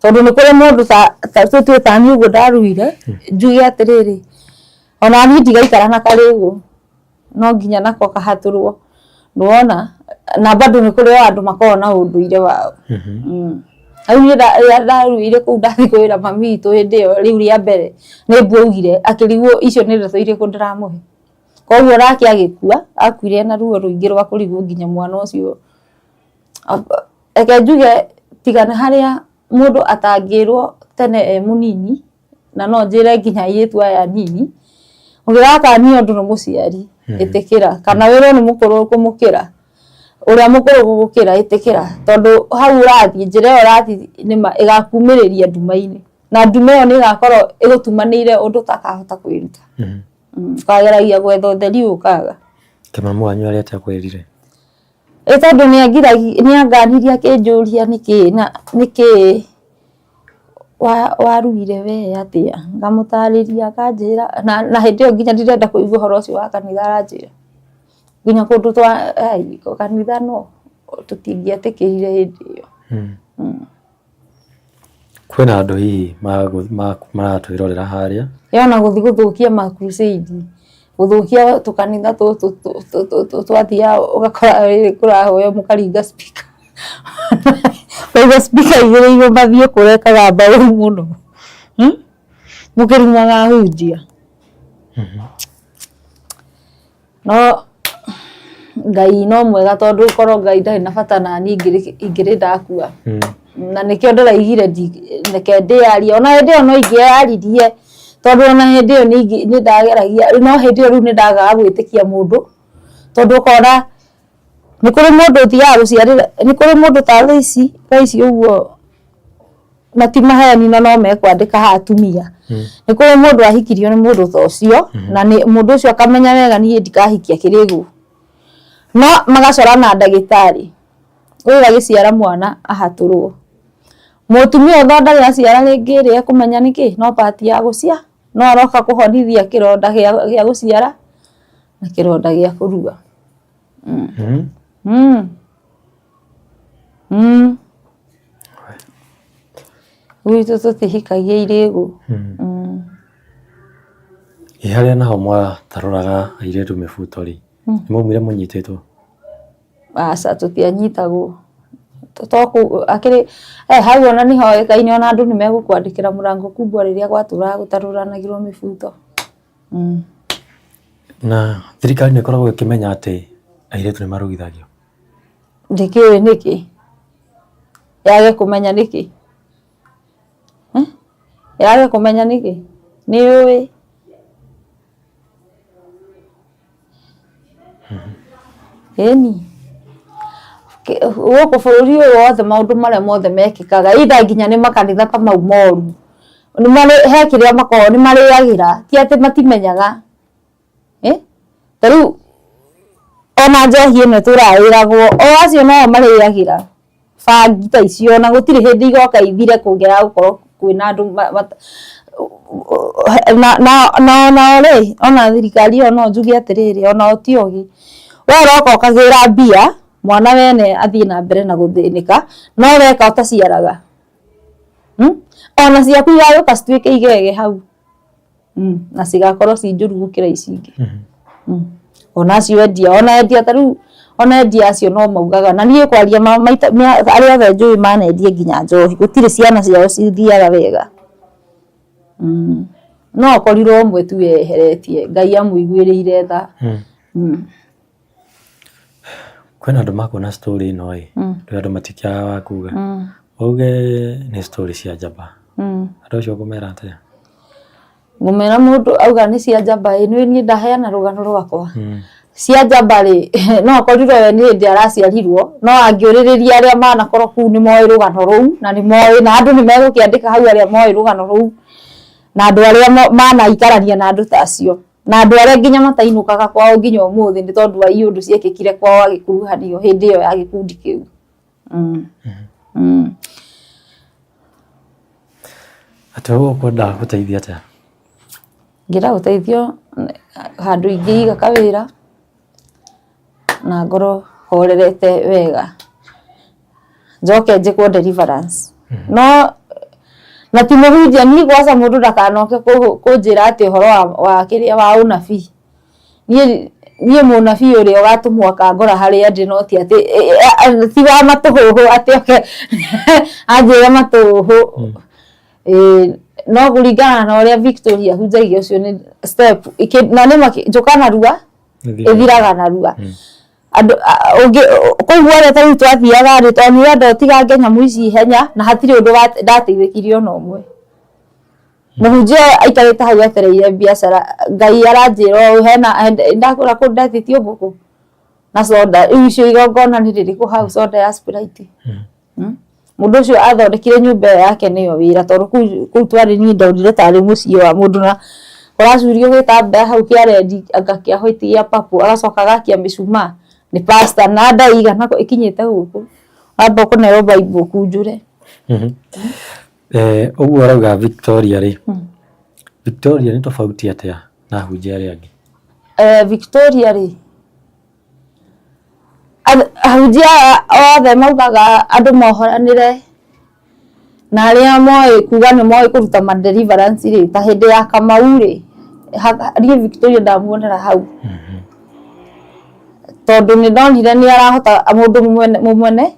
Tondũ nĩ kũrĩ mũndũ ta tũtue ta niĩ ũguo ndaruire, njuge atĩrĩrĩ, ona niĩ ndigaikara na karĩgũ, no nginya nako kahatũrwo, nĩwona? Na bado nĩ kũrĩ o andũ makoragwo na ũndũire wao. Rĩu niĩ rĩrĩa ndaruire kũu ndathiĩ kwĩra mami witũ hĩndĩ ĩyo rĩu rĩa mbere, nĩ mbuaugire akĩrigwo icio nĩ ndeto irĩkũ ndĩramũhe. Koguo onake agĩkua, akuire ena ruo rũingĩ rwa kũrigwo nginya mwana ũcio Reke njuge tiga nĩ harĩa mũndũ atangĩrwo tene e mũnini, na no njĩre nginya airĩtu aya anini, ũngĩgakanio ũndũ nĩ mũciari, ĩtĩkĩra, kana wĩrwo nĩ mũkũrũ kũmũkĩra, ũrĩa mũkũrũ gũgũkĩra ĩtĩkĩra, tondũ hau ũrathiĩ, njĩra ĩyo ũrathiĩ nĩma ĩgakumĩrĩria nduma-inĩ, na nduma ĩyo nĩ ĩgakorwo ĩgũtumanĩire ũndũ ũtakahota kwĩruta. Ũkageragia gwetha ũtheri ũkaga. Kĩmamu wanyu arĩ atĩa akwĩrire? Ĩ tondũ nĩanganirie akĩnjũria nĩkĩ na nĩkĩ waruire we atĩa, ngamũtarĩria akanjĩra na hĩndĩ ĩyo nginya ndirenda kũigua ũhoro ũcio wa kanitha aranjĩra nginya kũndũ twa kanitha no tũtingĩetĩkĩrire hĩndĩ ĩyo. Kwĩna andũ hihi maratwĩrorera harĩa? Ĩ ona gũthiĩ gũthũkia ma crusade, gũthũkia tũkanitha tũtũ twathiaga ũgakora rĩrĩ kũrahoywo mũkaringa speaker, ũkaigua speaker igĩrĩirwo mathiĩ kũrekaga mbaũ mũno, mũkĩrumaga ahunjia. No Ngai no mwega tondũ korwo Ngai ndarĩ na bata nani ingĩrĩ ndakua. Na nĩkĩo ndĩraigire reke ndĩyarie ona hĩndĩ ĩyo no ingĩeyaririe tondũ ona hĩndĩ ĩyo nĩ ndageragia no hĩndĩ ĩyo rĩu nĩ ndagaga gwĩtĩkia mũndũ tondũ ũkona nĩ kũrĩ mũndũ ũthiaga gũciarĩra nĩ kũrĩ mũndũ ta thaa ici ũguo na ti maheni na no mekwandĩka haha atumia nĩ kũrĩ mũndũ ahikirio nĩ mũndũ ta ũcio na nĩ mũndũ ũcio akamenya wega niĩ ndikahikia kĩrĩgũ no magacora na ndagĩtarĩ ũyũ agĩciara mwana ahatũrwo mũtumia ũyũ tondũ ndarĩ aciara rĩngĩ rĩ ekũmenya nĩkĩ no part ya gũcia no aroka kũhonithia kĩronda gĩa gũciara na kĩronda gĩa kũrua. Gwitũ tũtihikagia irĩgũ. Ĩ harĩa naho mwatarũraga airĩtu mĩbuto rĩ, nĩ mwaumire mũnyitĩtwo? Aca tũtianyitagwo. Akĩrĩ hau ona nĩ hoĩkaine ona andũ nĩ megũkwandĩkĩra mũrango kubwa rĩrĩa gwatũraga gũtarũranagĩrwo mĩbuto. Na thirikari nĩ ĩkoragwo ĩkĩmenya atĩ airĩtu nĩ maruithagio? Ndikĩũĩ nĩkĩ, yage kũmenya nĩkĩ, yage kũmenya nĩkĩ, nĩyũĩ. Ĩni, gũkũ bũrũri ũyũ wothe maũndũ marĩa mothe mekĩkaga either nginya nĩ makanitha ta mau moru, he kĩrĩa makoragwo nĩ marĩagĩra ti atĩ matimenyaga. Ta rĩu ona njohi ĩno ĩtũraga ĩragwo o acio no o marĩagĩra bangi ta icio na gũtirĩ hĩndĩ igoka ithire kũngĩaga gũkorwo kwĩna andũ na onao rĩ, ona thirikari ĩyo no njuge atĩrĩrĩ onao ti ogĩ, we ũroka ũkagĩra mbia mwana wene athiĩ na mbere na gũthĩnĩka no weka ũtaciaraga, ona ciaku igagĩũka cituĩke igege hau. Na cigakorwo ci njũru gũkĩra ici ingĩ. Ona acio endia, ona endia ta rĩu ona endia acio no maugaga na niĩ kwaria ma maita arĩa othe njũĩ manendia nginya njohi gũtirĩ ciana ciao cithiaga wega. No akorirwo ũmwe tu weheretie Ngai amũiguĩrĩire tha. Kwĩna andũ makuona story ĩno ĩ, rĩu andũ matikĩaga wa kuga, mauge nĩ story cia njamba. Andũ acio ũkũmera atĩa? Ngũmera mũndũ auga nĩ cia njamba ĩ, nĩ niĩ ndaheana rũgano rwakwa. Cia njamba rĩ, no akorirwo we nĩ hĩndĩ araciarirwo, no angĩũrĩrĩria arĩa manakorwo kũu nĩ moĩ rũgano rũu, na nĩ moĩ, na andũ nĩ megũkĩandĩka hau arĩa moĩ rũgano rũu, na andũ arĩa manaikarania na andũ ta acio. Na andũ arĩa nginya matainũkaga kwao nginya ũmũthĩ nĩ tondũ wa iũndũ ciekĩkire kwao agĩkuruhanio hĩndĩ ĩyo ya gĩkundi kĩu. Atĩ ũguo ũkwenda gũteithio atĩa? Ngĩenda gũteithio handũ ingĩiga kawĩra na ngorwo horerete wega. Njoke njĩkwo deliverance. No na ti mũhunjia niĩ gwaca mũndũ ndakanoke kũnjĩra atĩ ũhoro wa kĩrĩa wa ũnabii. Niĩ niĩ mũnabii ũrĩa ũgatũmwo akangora harĩa ndĩ no ti atĩ ti wa matũhũhũ atĩ oke anjĩre matũhũhũ. No kũringana na ũrĩa Victoria ahunjagia ũcio nĩ step na nĩma njũka narua ĩthiraga narua. Andũ ũngĩ koguo ũrĩa ta rĩu twathiaga rĩ tondũ nĩ ũrenda ũtigange nyamũ ici ihenya na hatirĩ ũndũ ndateithĩkire ona ũmwe. Mũhunjia ũyũ aikarĩte hau etereire biacara Ngai aranjĩra ũũ hena ndakwĩra kũu ndetĩtio mbũkũ na soda rĩu icio igongona nĩ rĩrĩkũ hau soda ya Sprite. Mũndũ ũcio athondekire nyũmba ĩyo yake nĩyo wĩra tondũ kũu twarĩ niĩ ndonire tarĩ mũciĩ wa mũndũ na Ũracurio gĩtambaya hau kĩa red anga kĩa white gĩa purple, agacoka agakia mĩcumaa nĩ pastor na nda ĩigana ĩkinyĩte gũkũ. Wamba ũkũneo Bible ũkunjũre. Ũguo ũrauga Victoria rĩ, Victoria nĩ tofauti atĩa na ahunjia arĩa angĩ? Victoria rĩ, ahunjia aya othe maugaga andũ mohoranĩre na arĩa moĩ kuga nĩ moĩ kũruta ma deliverance rĩ, ta hĩndĩ ya Kamau rĩ, niĩ Victoria ndamuonera hau. Tondũ nĩ ndonire nĩ arahota mũndũ mũmwene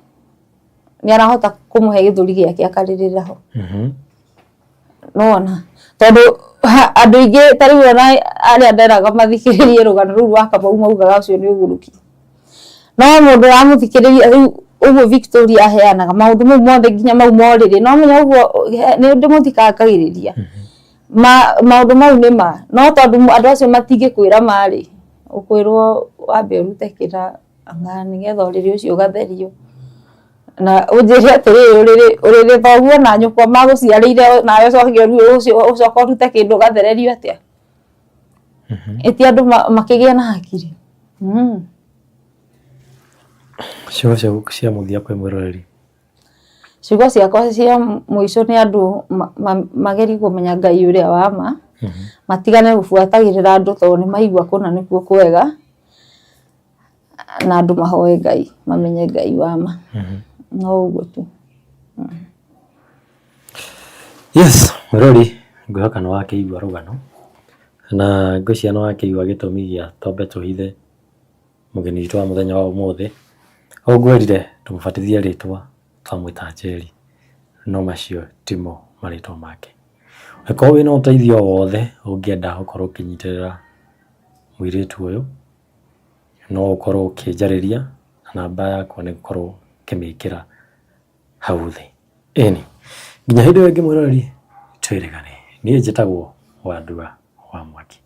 nĩ arahota kũmũhe gĩthũri gĩake akarĩrĩra ho. Nĩwona? Tondũ andũ aingĩ ta rĩu ona arĩa nderaga mathikĩrĩrie rũgano rũu rwa Kamau maugaga ũcio nĩ ũgũrũki. No mũndũ ũramũthikĩrĩria rĩu ũguo Victoria aheanaga maũndũ mau mothe nginya mau ma ũrĩrĩ, no menya ũguo nĩ ndĩmũthikangagĩrĩria. Maũndũ mau nĩ ma, no tondũ andũ acio matingĩkwĩra ma rĩ, ũkwĩrwo wambe ũrute kĩra anga nĩgetha ũrĩrĩ ũcio ũgatherio. Na ũnjĩre atĩrĩrĩ, ũrĩrĩ ũrĩrĩ thoguo na nyũkwa magũciarĩire nawe ũcoke ũcoke ũrute kĩndũ ũgathererio atĩa? Ĩti andũ makĩgĩe na hakiri. Ciugo ciaku cia mũthia kwĩ mwĩroreri. Ciugo ciakwa cia mũico nĩ andũ magerie kũmenya Ngai ũrĩa wa ma, matigane gũbuatagĩrĩra andũ tondũ nĩ maigua kũna nĩkuo kwega, na andũ mahoe Ngai, mamenye Ngai wa ma. No ũguo tu. Yes, mwĩroreri, ngwĩhoka nĩ wakĩigua rũgano na ngwĩciria nĩ wakĩigua gĩtũmi gĩa twambe tũhithe mũgeni witũ wa mũthenya wa ũmũthĩ. Ũguo ngwĩrire tũmũbatithie rĩtwa twamwĩta Njeri, no macio timo marĩtwa make. Angĩkorwo wĩna ũteithio o wothe ũngĩenda gũkorwo ũkĩnyitĩrĩra mũirĩtu ũyũ, no ũkorwo ũkĩnjarĩria na namba yakwa nĩ ngũkorwo ngĩmĩkĩra hau thĩ. Ĩni, nginya hĩndĩ ĩyo ĩngĩ mwĩroreri, twĩrĩgane. Niĩ njĩtagwo Wandua wa Mwaki.